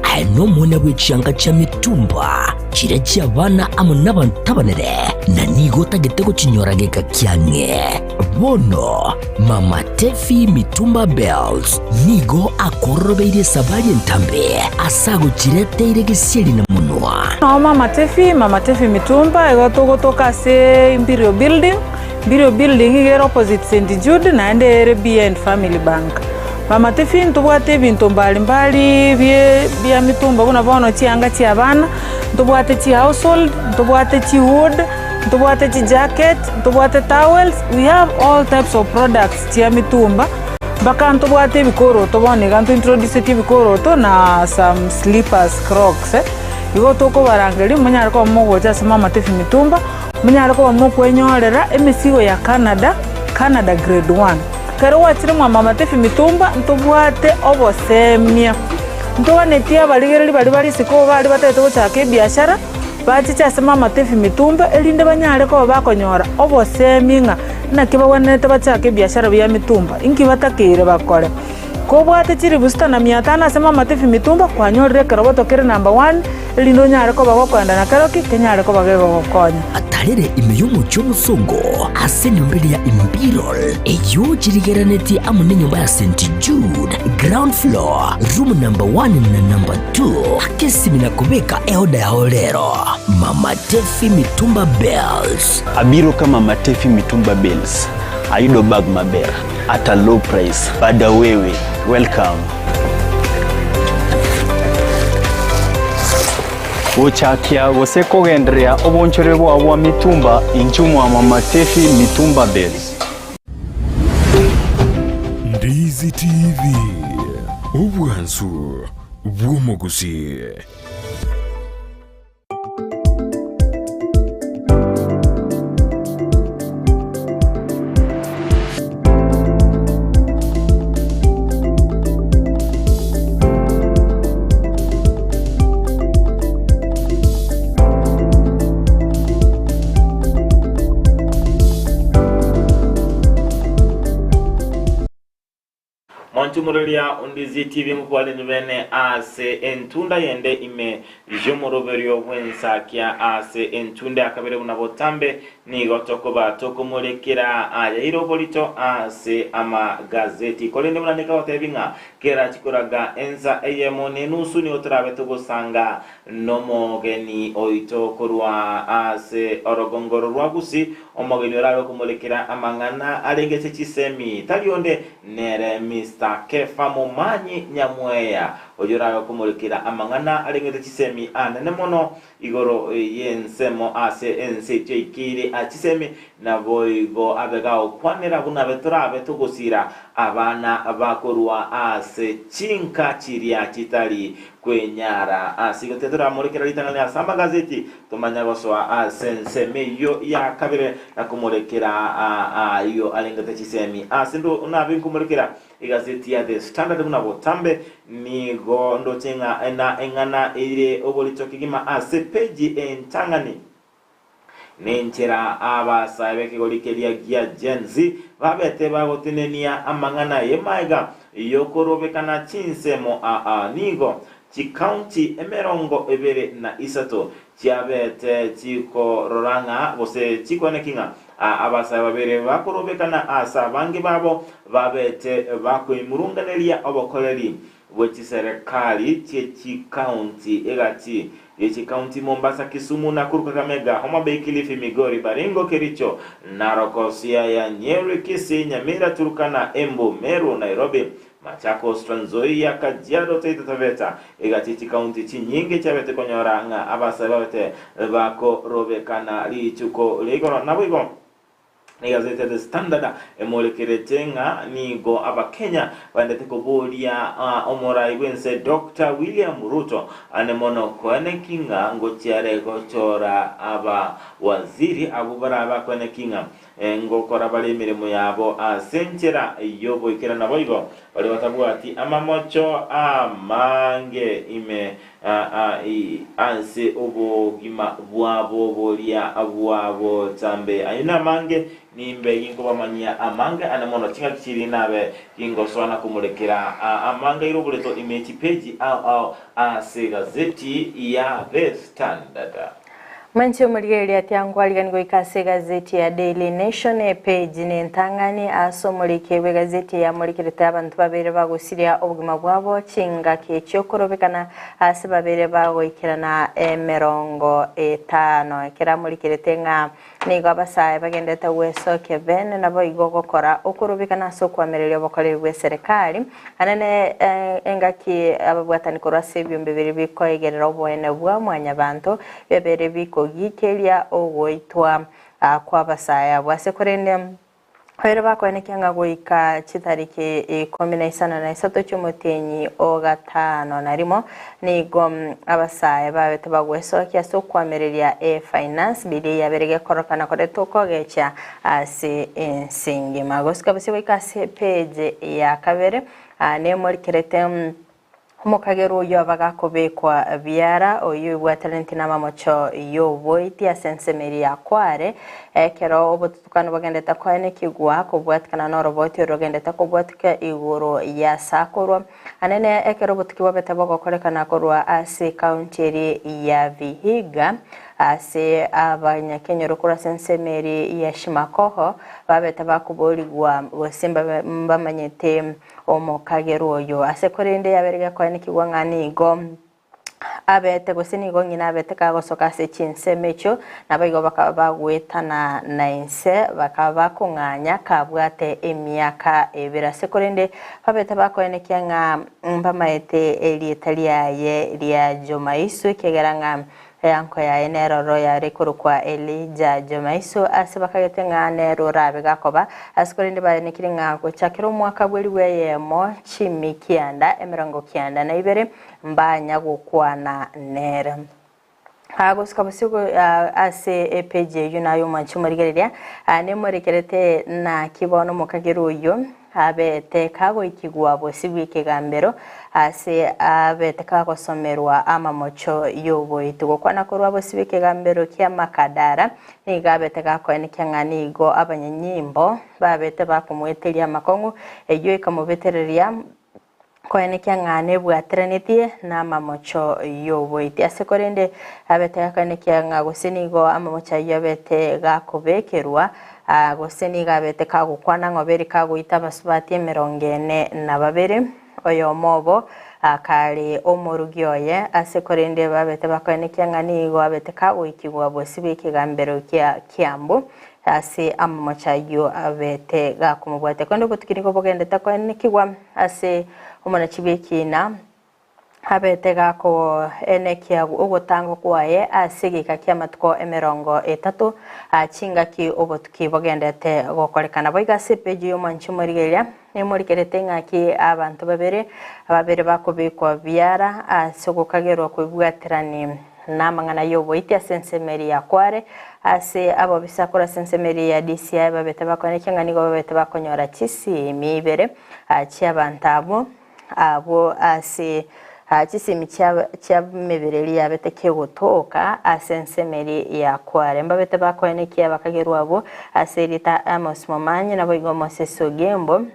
Aye nomwana bwe chianga chia mitumba, chiria chi'abana amo nabanto abanene, na nigo otagete gochinyora geka kiang'e? Bono Mama Tefi Mitumba Bells nigo akororobeirie esabari entambe ase agochireteire gesieri na monwa. Noo Mama Tefi, Mama Tefi Mitumba, igo togotoka ase Imperial Building, Imperial Building iga ere opposite St Jude naende ere behind Family Bank. Mama Tefi ntobwate ebinto mbali mbali bie bia mitumba buna bono chianga chia abana, ntobwate chi household, ntobwate chi wood, Ntobwate chijacket, ntobwate towels, we have all types of products chia mitumba, mpaka ntobwate ebikoroto bono iga ntointroducetie ebikoroto na some slippers, crocs eh. Igo tokobarangeria monyare koba mogocha ase Mama Tefi Mitumba, monyare koba mokwenyorera emesigo ya Canada, Canada grade one. Ekero gwachire mwa Mama Tefi Mitumba, ntobwate obosemia, ntoganetie abarigereria baria bare isiko baria batagete gochaka ebiashara. Bachiche ase mamatebi mitumba, erinde banyare koba bakonyora obosemi ng'a naki bagwenerete bachake ebiashara bia mitumba, inki batakeire bakore. Kobwate chilifu sita na mia tano ase mamatebi mitumba, kwanyorire ekeroboto kere number one, erinde onyare koba gokoenda na keroki kenyare koba gegogokonya. Atarere ime y'omochie omosongo ase enyomba eria ya Imperial, eyio chirigererenetie amo nenyomba ya St. Jude, ground floor, room number one na number two. Akesimi na kobeka eoda yao rero. Mama Tefi Mitumba Bales. Abiro ka Mama Tefi Mitumba Bales ayudo bag maber at a low price. Bada wewe, welcome. Gochakia gose kogendereria obonchoreri bwao bwa mitumba inchuo mwa Mama Tefi Mitumba Bales. Ndizi TV, obwansu bw'omogusii. Monchumureria ondizie TV ngokwarenyu bene ase entunda yende ime y'omoroberio bw'ensakia ase entunda ya kabere buna botambe nigo tokoba tokomorekera ayaire oborito ase amagazeti. Korende buna nikagotebi ng'a kera chikoraga ensa eyemo nenusu nigo torabe togosanga Nomogeni oito korwa ase orogongoro rwa Gusii, omogeni orabe okomorekera amang'ana arenge ase chisemi, tari onde nere Mister Kefa Momanyi Nyamweya, oyio orabe okomorekera amang'ana arengete chisemi anene mono igoro y'ensemo ase ense etio aikeire a chisemi, naboigo abe gagokwanera buna abe torabe togosira abana bakorwa ase chinka chiria chitari Kwenyara. Ase igo titoramorekera ritang'ani ase amagazeti, tomanya gosoa ase ensemo eyio ya kabere na komorekera ayio arengete chisemi. Ase ndo nabe nkomorekera egazeti ya The Standard buna botambe, nigo ndoche ng'a na eng'ana eire oborito kegima ase peji entang'ani. Nenchera abasae b'ekegori keria gia Gen Z babete bagotenenia amang'ana y'emaega y'okorobekana chinsemo aa nigo chikaunti 23 chiabete chikorora ng'a gose chikoeneki ng'a abasae babere bakorobekana ase abange babo babete bakoimurunganeria obokoreri bwe chiserekari chie chikaunti egati. Gie chikaunti Mombasa, Kisumu, Nakuru, Kakamega, Homa Bay, Kilifi, Migori, Baringo, Kericho, Narok, Siaya, Nyeri, Kisii, Nyamira, Turkana, Embu, Meru, Nairobi, Machakos, Trans Nzoia, Kajiado, Taita Taveta, egati chikaunti chinyinge chiabete konyora ng'a abasae babete bakorobekana rituko ri'igoro. Naboigo Egazeti ya The Standard emorekerete ng'a nigo Abakenya baendete koboria omorai bw'ense Doctor William Ruto ane mono koeneki ng'a ngochiare gochora abawaziri abwo barabe akoeneki ng'a ngokora bare emeremo yabo ase enchera y'oboikeranu naboigo baria batabwati amamocho amange ime ase obogima bwabo boria bwa botambe. Ayio namange, nimbe ginkobamanyia amange ane mono chingaki chiria nabe gingosoa na komorekera amange aire oboreto ime chipeji ao ao ase egazeti ya The Standard. Mwanche omorigereria tiangwarigani goika ase egazeti ya Daily Nation epage nentang'ani ase omoriki bw'egazeti eye amorikerete abanto babere bagosiria obogima bwabo chingaki chi'okorobekana ase babere bagoikerana emerongo etano ekero amorikerete ng'a nigo abasae bagenderete gwesokia bene naboigo gokora okorobekana ase okoamereria obokoreri bw'eserekari Anene engaki ababwatani korwa ase ebiombe biria bikoegerera oboene bwa mwanyabanto biabeire bikogikeria ogoitwa kw'abasae abwo. Ase korende babeire bakoenekia ng'a goika chitariki ikomi na isano na isato chi'omotienyi o gatano na rimo nigo abasae babete bagwesokia ase okoamereria efinance bill eyabeire gekorokana koreta okogecha Ase ense engima. Gosika bosio goika ase epeji ya kabere, nemorikerete omokagerwa oyio abagakobekwa biara, oyio oibwatanetie namamocho y'oboiti ase ensemo eria ya Kware, ekero obotutukanu bogendete koenekigwa kobwatikana noroboti orogendete kobwatika igoro y'asakorwa. Anene ekero obotuki bwabete bogokorekana korwa ase ekaunti eria ya Vihiga, ase abanyakenyoro korwa ase ensemo eria ya Shimakoho babete bakoborigwa gose mbamanyete omokagerwa oyo. Ase korende yabere gekoenekigwa ng'a nigo abete gose nigo ng'ina abete kagosoka ase chinsemo echio, naboigo bakaba bagoetana na inse, bakaba bakong'anya kabwate emiaka ebere. Ase korende babete bakoenekia ng'a mbamaete erieta riaye ria Jomaisu, ekiagera ng'a eanko yaye neroro yare korokwa Elija Jomaisu, ase bakagete ng'a nere orabe gakoba. Ase korende baenekire ng'a gochakera omwaka bw'elifu eyemo chimi kianda emerongo kianda na ibere, Mbanya gokwana nere. Gosika bosio ase epeji eyio naye omwanchi omorigereria, nemorekerete naki bono omokagera oyio abete kagoikigwa bosio bw'ekegambero ase abete kagosomerwa amamocho y'oboiti. Gokwana korwa bosio bw'ekegambero kia Makadara nigo abete gakoenekia ng'a nigo abanyanyimbo babete bakomoeteria amakong'u, eyio ekamobetereria Koenekia ng'a nebwateranetie namamocho y'oboiti. Ase korende abete gakoenekia ng'a gose nigo amamocho ayio abete gakobekerwa, gose nigo abete kagokwana ng'a obeire kagoita abasubati emerongo ene na babere, oyomo obo kare omorugi oye, ase korende babete bakoenekia ng'a nigo abete kagoikigwa bosio bw'ekegambero kia Kiambu, Ase amamocho ayio abete gakomobwatia. Korende obotuki nigo bogendete koenekigwa ase omonachi bw'ekiina, abete gakoenekia ogotangwa kwaye ase egeka ki'amatuko emerongo etato, chingaki obotuki bogendete gokorekana. Boigo ase epeji y'omwanchi omorigereria, nemorikerete ng'aki abanto babere babere bakobekwa biara ase ogokagerwa kw'ebwaterani Namang'ana y'oboiti ase ensemo eria ya Kware, ase abobisa korwa ase ensemo eria ya DCI babete bakoenekia ng'a nigo babete bakonyora chisimi ibere chi'abanto abwo abwo ase chisimi chia chia mebere eria yabete kegotoka ase ensemo eria ya Kware. Mbabete bakoenekia abakagerwa abwo ase erieta Amos Momanyi naboigo Moses Ogembo.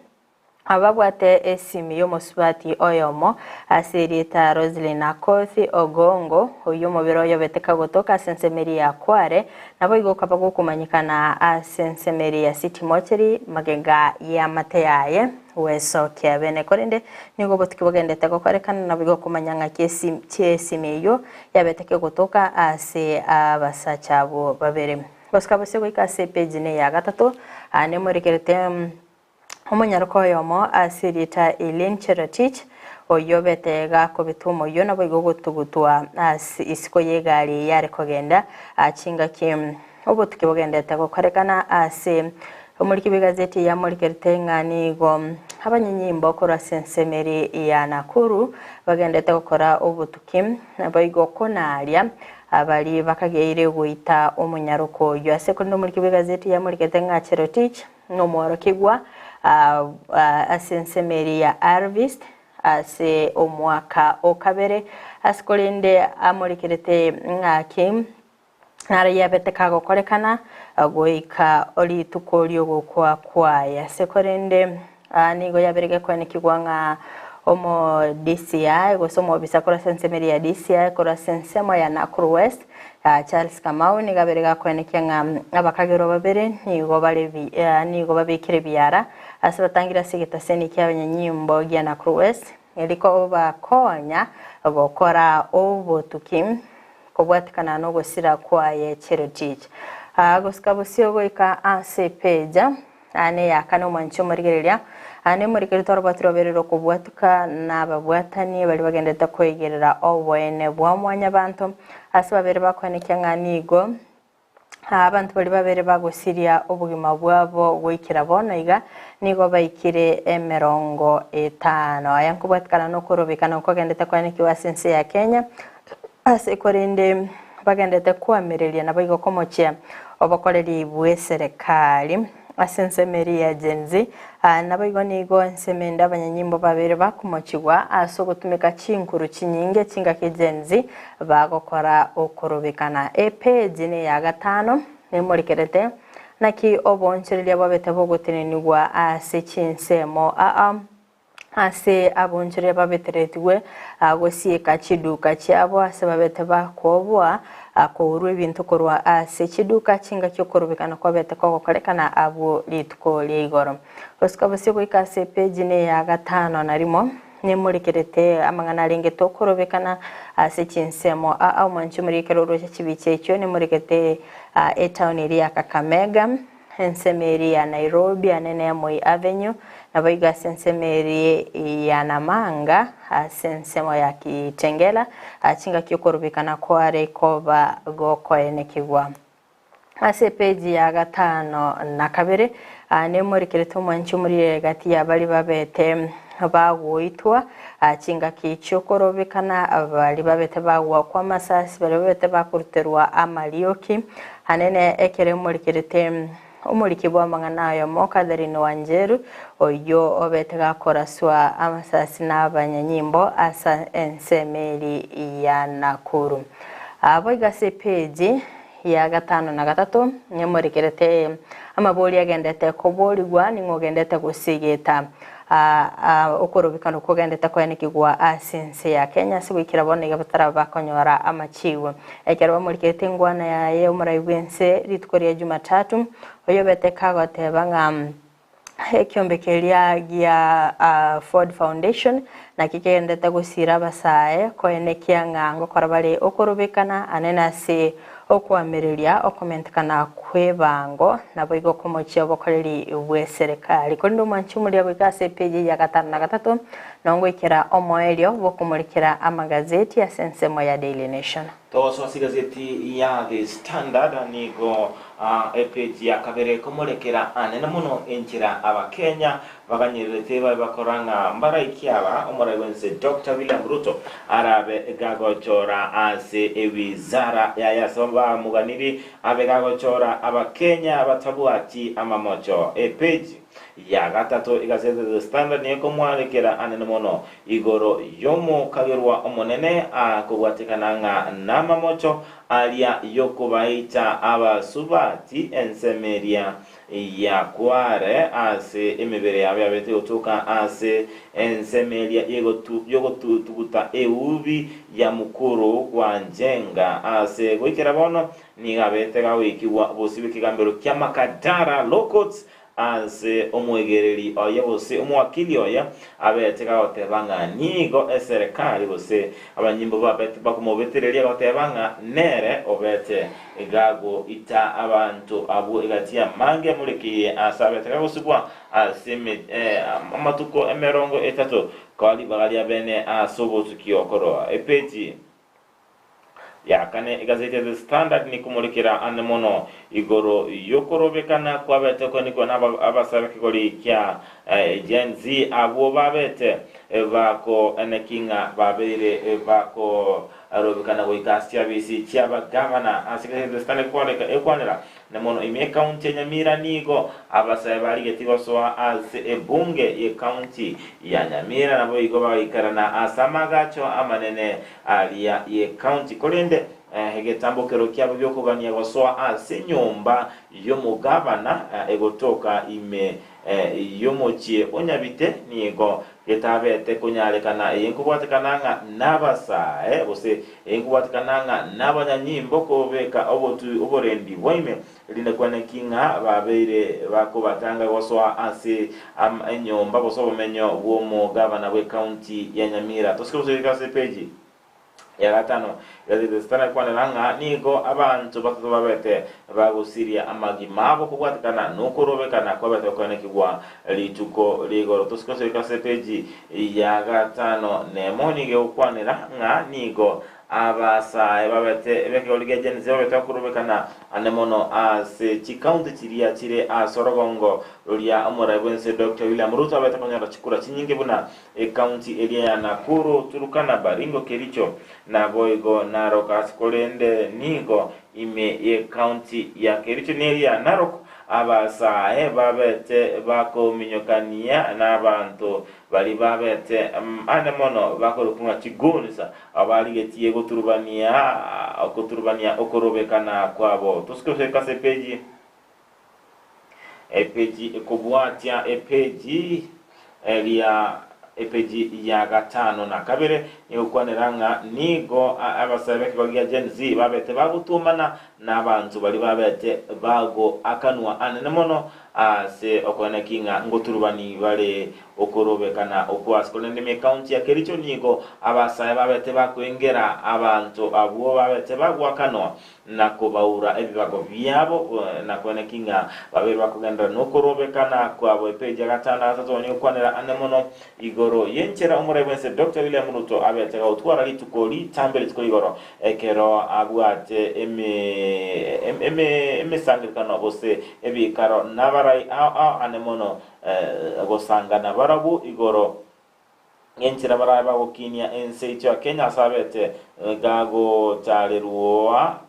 Ababwate esimi y'omosubati oyomo ase erieta Roselyn Akoth Ogongo, oyio omobere oye obete kagotoka ase ensemo eria ya Kware, naboigo okaba gokomanyekana ase ensemo eria ya City Mortuary magega y'amate yaye gwesokia bene. Korende nigo obotuki bogendete gokorekana naboigo okomanya ng'aki esimi eyio yabete kegotoka ase abasacha abwo babere. Gosika bosio goika ase epeji neya gatato, nemorekerete. Omonyaroka oyomo ase erieta Eileen Cherotich, oyio obete gakobetwa omoyio naboigo gotugutwa ase isiko y'egari yare kogenda chingaki obotuki bogendete gokorekana ase omoriki bw'egazeti yamorikerete ng'a nigo abanyanyimbo korwa ase ensemo eri ya Nakuru bagendete gokora obotuki naboigo konaria abari bakageire goita omonyaroka oyio. Ase korende omoriki bw'egazeti yamorikete ng'a Cherotich Nomworokigwa ase ensemo eria ya Arvist ase omwaka o kabere, ase korende amorekerete ng'aki naro yabete kagokorekana goika rituko ri'ogokwa kwaye. Ase korende nigo yabere gekoenekigwa ng'a omo DCI gose omobisa korwa ase ensemo eria ya DCI korwa ase ensemo ya Nakuru West Charles Kamau nigo abere gakoenekia ng'a abakagerwa babere nigo bare nigo babekire ebiara ase batangire ase egetaseni ki'abanyanyimbo gia Nakuru West erio kobakonya gokora obotuki kobwatikana nogosira kwaye Cherotich. Gosika bosio goika ase epeja Aa neyakane omwanchi omorigereria, aa nemorikeri twarobwatire oberere okobwatuka nababwatani baria bagenderete koigerera oboene bwa mwanyabanto, ase babere bakoenekia ng'a nigo abanto baria babere bagosiria obogima bwabo goikera bono iga, nigo baikire emerongo etano. Aya nkobwatikana nokorobekana nkogendete koenekiwa ase ense ya Kenya, Ase korende bagenderete koamereria naboigo komochia obokoreri bw'eserekari ase ensemo eria ya Gen Z. Naboigo nigo ensemo ende abanyanyimbo babere bakomochigwa ase ogotumeka chinkuru chinyinge chingaki Gen Z bagokora okorobekana. Epeji neya gatano nemorekerete naki oboonchoreria bwabete bogotenenigwa ase chinsemo aa. Ase abonchoreria babeteretigwe gosieka chiduka chiabo ase babete bakwoboa kourwa ebinto korwa ase chiduka chingaki okorobekana kwabete kogokorekana abwo rituko ria igoro. Gosika bosio goika ase epeji neya gatano na rimo nemorekerete amang'ana arenge tokorobekana ase chinsemo aa omwanchi omoriri ekero oroche chibicha echio nemorekete etown eria ya Kakamega. Ensemo eria ya Nairobi anene ya Moi Avenue, naboigo ase ensemo eria ya Namanga ase ensemo ya Kitengela, chingaki okorubekana kware koba gokoenekigwa. Ase epeji ya gatano na kabere nemorekerete omwanchi omorire gati ya baria babete bagoitwa chingaki chiokorobekana, baria babete bagoakwa amasasi, baria babete bakoruterwa amarioki, Anene ekero emorikerete omoriki bw'amang'ana ayomo, Catherine Wanjeru, oyio obete gakoraswa amasasi n'abanyanyimbo ase ensemo eri ya Nakuru. Boigo ase epeji ya gatano na gatato nemorikerete amabori agendete koborigwa ning'o ogendete gosigeta Okorobekana okwo kogendete koenekigwa ase ense ya Kenya ase goikera bono iga bataraba bakonyora amachibu. Ekero bamorikerete engwana yaye omorai bw'ense rituko ria Jumatatu, oyobete kagoteba ng'a ekiombe keria gia Ford Foundation nakio kegenderete gosira abasae koenekia ng'a ngokora bare okorobekana anene ase Okoamereria okomentekana kw'ebango naboigo okomochia obokoreri bw'eserekari. Korende omwanchi omoria goika ase epeji ya gatano na gatato, nongoikera omoerio bw'okomorekera amagazeti ase ensemo ya Daily Nation. Togosoa ase egazeti ya The Standard nigo epeji ya kabere ekomorekera anene mono enchera Abakenya Baganyererete babe bakora ng'a mbaraikie aba, omorai bw'ense Doctor William Ruto arabe gagochora ase ewizara yaye ase bamoganiri abe gagochora abakenya batabwati amamocho. Epeji ya gatato egaseti ya The Standard nigo ekomwarekera anene mono igoro y'omokagerwa omonene akobwatekana ng'a namamocho aria yokobaita abasubati ensemo eria. ya Kware ase emebere yabo yabete gotoka ase ensemo eria y'ogotuguta eubi ya Mukuru kwa Njenga. Ase goikera bono nigo abete gagoikigwa bosio bw'ekegambero kia Makadara Law Courts Ase omwegereri oye gose omowakili oye abete gagoteba ng'a nigo eserekari gose abanyimbo babete bakomobetereria goteba ng'a nere obete gagoita abanto abwo egati y'amange amorekeirie ase abete gagosibwa ase amatuko 30 koa ribaga ria bene ase obotuki okorwa epeji Ya kane, egazeti ya The Standard nikomorikera ande mono igoro y'okorobekana kwabete koenikwa n'abasae b'ekegori kia Gen Z abwo babete bakoeneki ng'a babeire bakorobekana goika ase chiabisi chi'abagavana. Ase egazeti ya The Standard ekwareka ekwanera ande mono ime y'ekaunti ya Nyamira nigo abasae barigetie gosoa ase ebunge y'ekaunti ya Nyamira naboigo bagaikerana ase amagacho amanene aria y'ecounty, korende egetambokero kiabo gi'okogania gosoa ase enyomba y'omogabana egotoka ime y'omochie o Nyabite nigo getabete konyarekana. Eye nkobwatekana ng'a nabasae, gose eye nkobwatekana ng'a nabanyanyimbo kobeka oborendi bwa ime, erinde kweneki ng'a babeire bakobatanga gosoa ase enyomba gose obomenyo bw'omogabana bw'ecounty ya Nyamira. Tosike gosoika ase epeji ya gatano egazeti ya The Standard ekwanera ng'a nigo abanto batato babete bagosiria amagima abo kobwatekana nokorobekana kwabete gokoenekigwa rituko rigoro. Tosike gosoika ase epeji ya gatano nemo nigo egokwanera ng'a nigo Abasae babete b'ekegori gia Gen Z babete bakorobekana ande mono ase chikaunti chiria chire ase orogongo roria omorai bw'ense Doctor William Ruto abete konyora chikura chinyinge buna ekaunti eria ya Nakuru, Turkana, Baringo, Kericho naboigo Narok ase korende nigo ime y'ekaunti ya Kericho neria ya Narok abasae babete bakominyokania nabanto Baria babete ande mono bakorokwa ng'a chigoons, abarigetie goturubania ogoturubania okorobekana kwabo. Tosuke gosoika ase epeji, epeji ekobwatia epeji eria epeji ya gatano na kabere negokwanera ng'a nigo abasae b'ekegori gia Gen Z babete bagotuomana nabanto baria babete bagoakanwa anene mono Ase okoeneki ng'a ngoturubani bare okorobekana okwo ase korende ime ekaunti ya Kericho nigo abasae babete bakoengera abanto abwo babete bagoakanwa na kobaura ebibago biabo na koeneki ng'a babeire bakogenderera nokorobekana kwabo. Epeji ya gatano na gatato nigo ekwanera ande mono igoro yenchera omorai bwense Doctor William Ruto abete gagotwara rituko ritambe rituko rigoro Ekero abwate emesangererekano gose ebiikaro nabarai ao ao ane mono, gosangana barabwo igoro y'enchera barabe bagokinia ense yaito ya Kenya ase abete gagotarerwa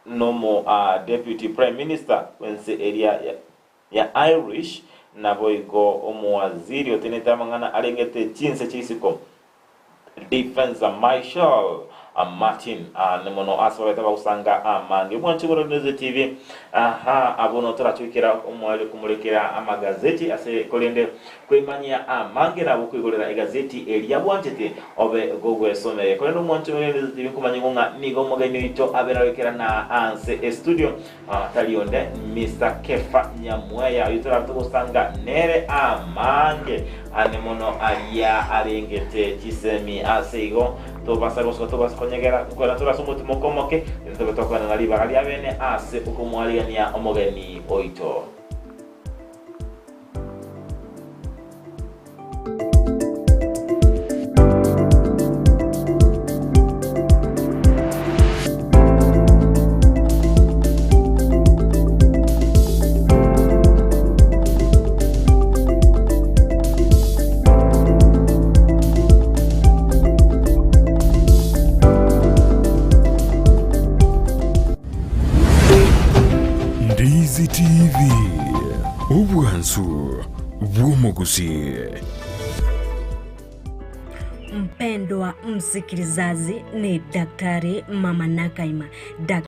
nomo Deputy Prime Minister bw'ense eria ya Irish, naboigo omowaziri otenenete amang'ana arengete chinse chi'isiko. Defense Michelle Martin aane mono ase babete bagosanga amange. Mwanche igoro News TV aha abwo no torachoikera omwari komorekera amagazeti ase korende kwemanyia amange nabo koigorera egazeti eria bwanchete obe gogwesomeria. Korende omwanche igoro News TV nkomanyigwa ng'a nigo omogeni oito abere agoikera na anse estudio Tari onde Mister Kefa Nyamweya oyio torabe togosanga nere amange ane mono aria arengete chisemi ase igo tobasa gosoka tobasa konyegera nkoera tore ase omotimoko omoke rende tobe tokoenana ribaga ria bene ase okomwarigania omogeni oito. Ndizi TV, obwansu bw'omogusii. Mpendwa msikilizaji, ni Daktari Mama Nakaima.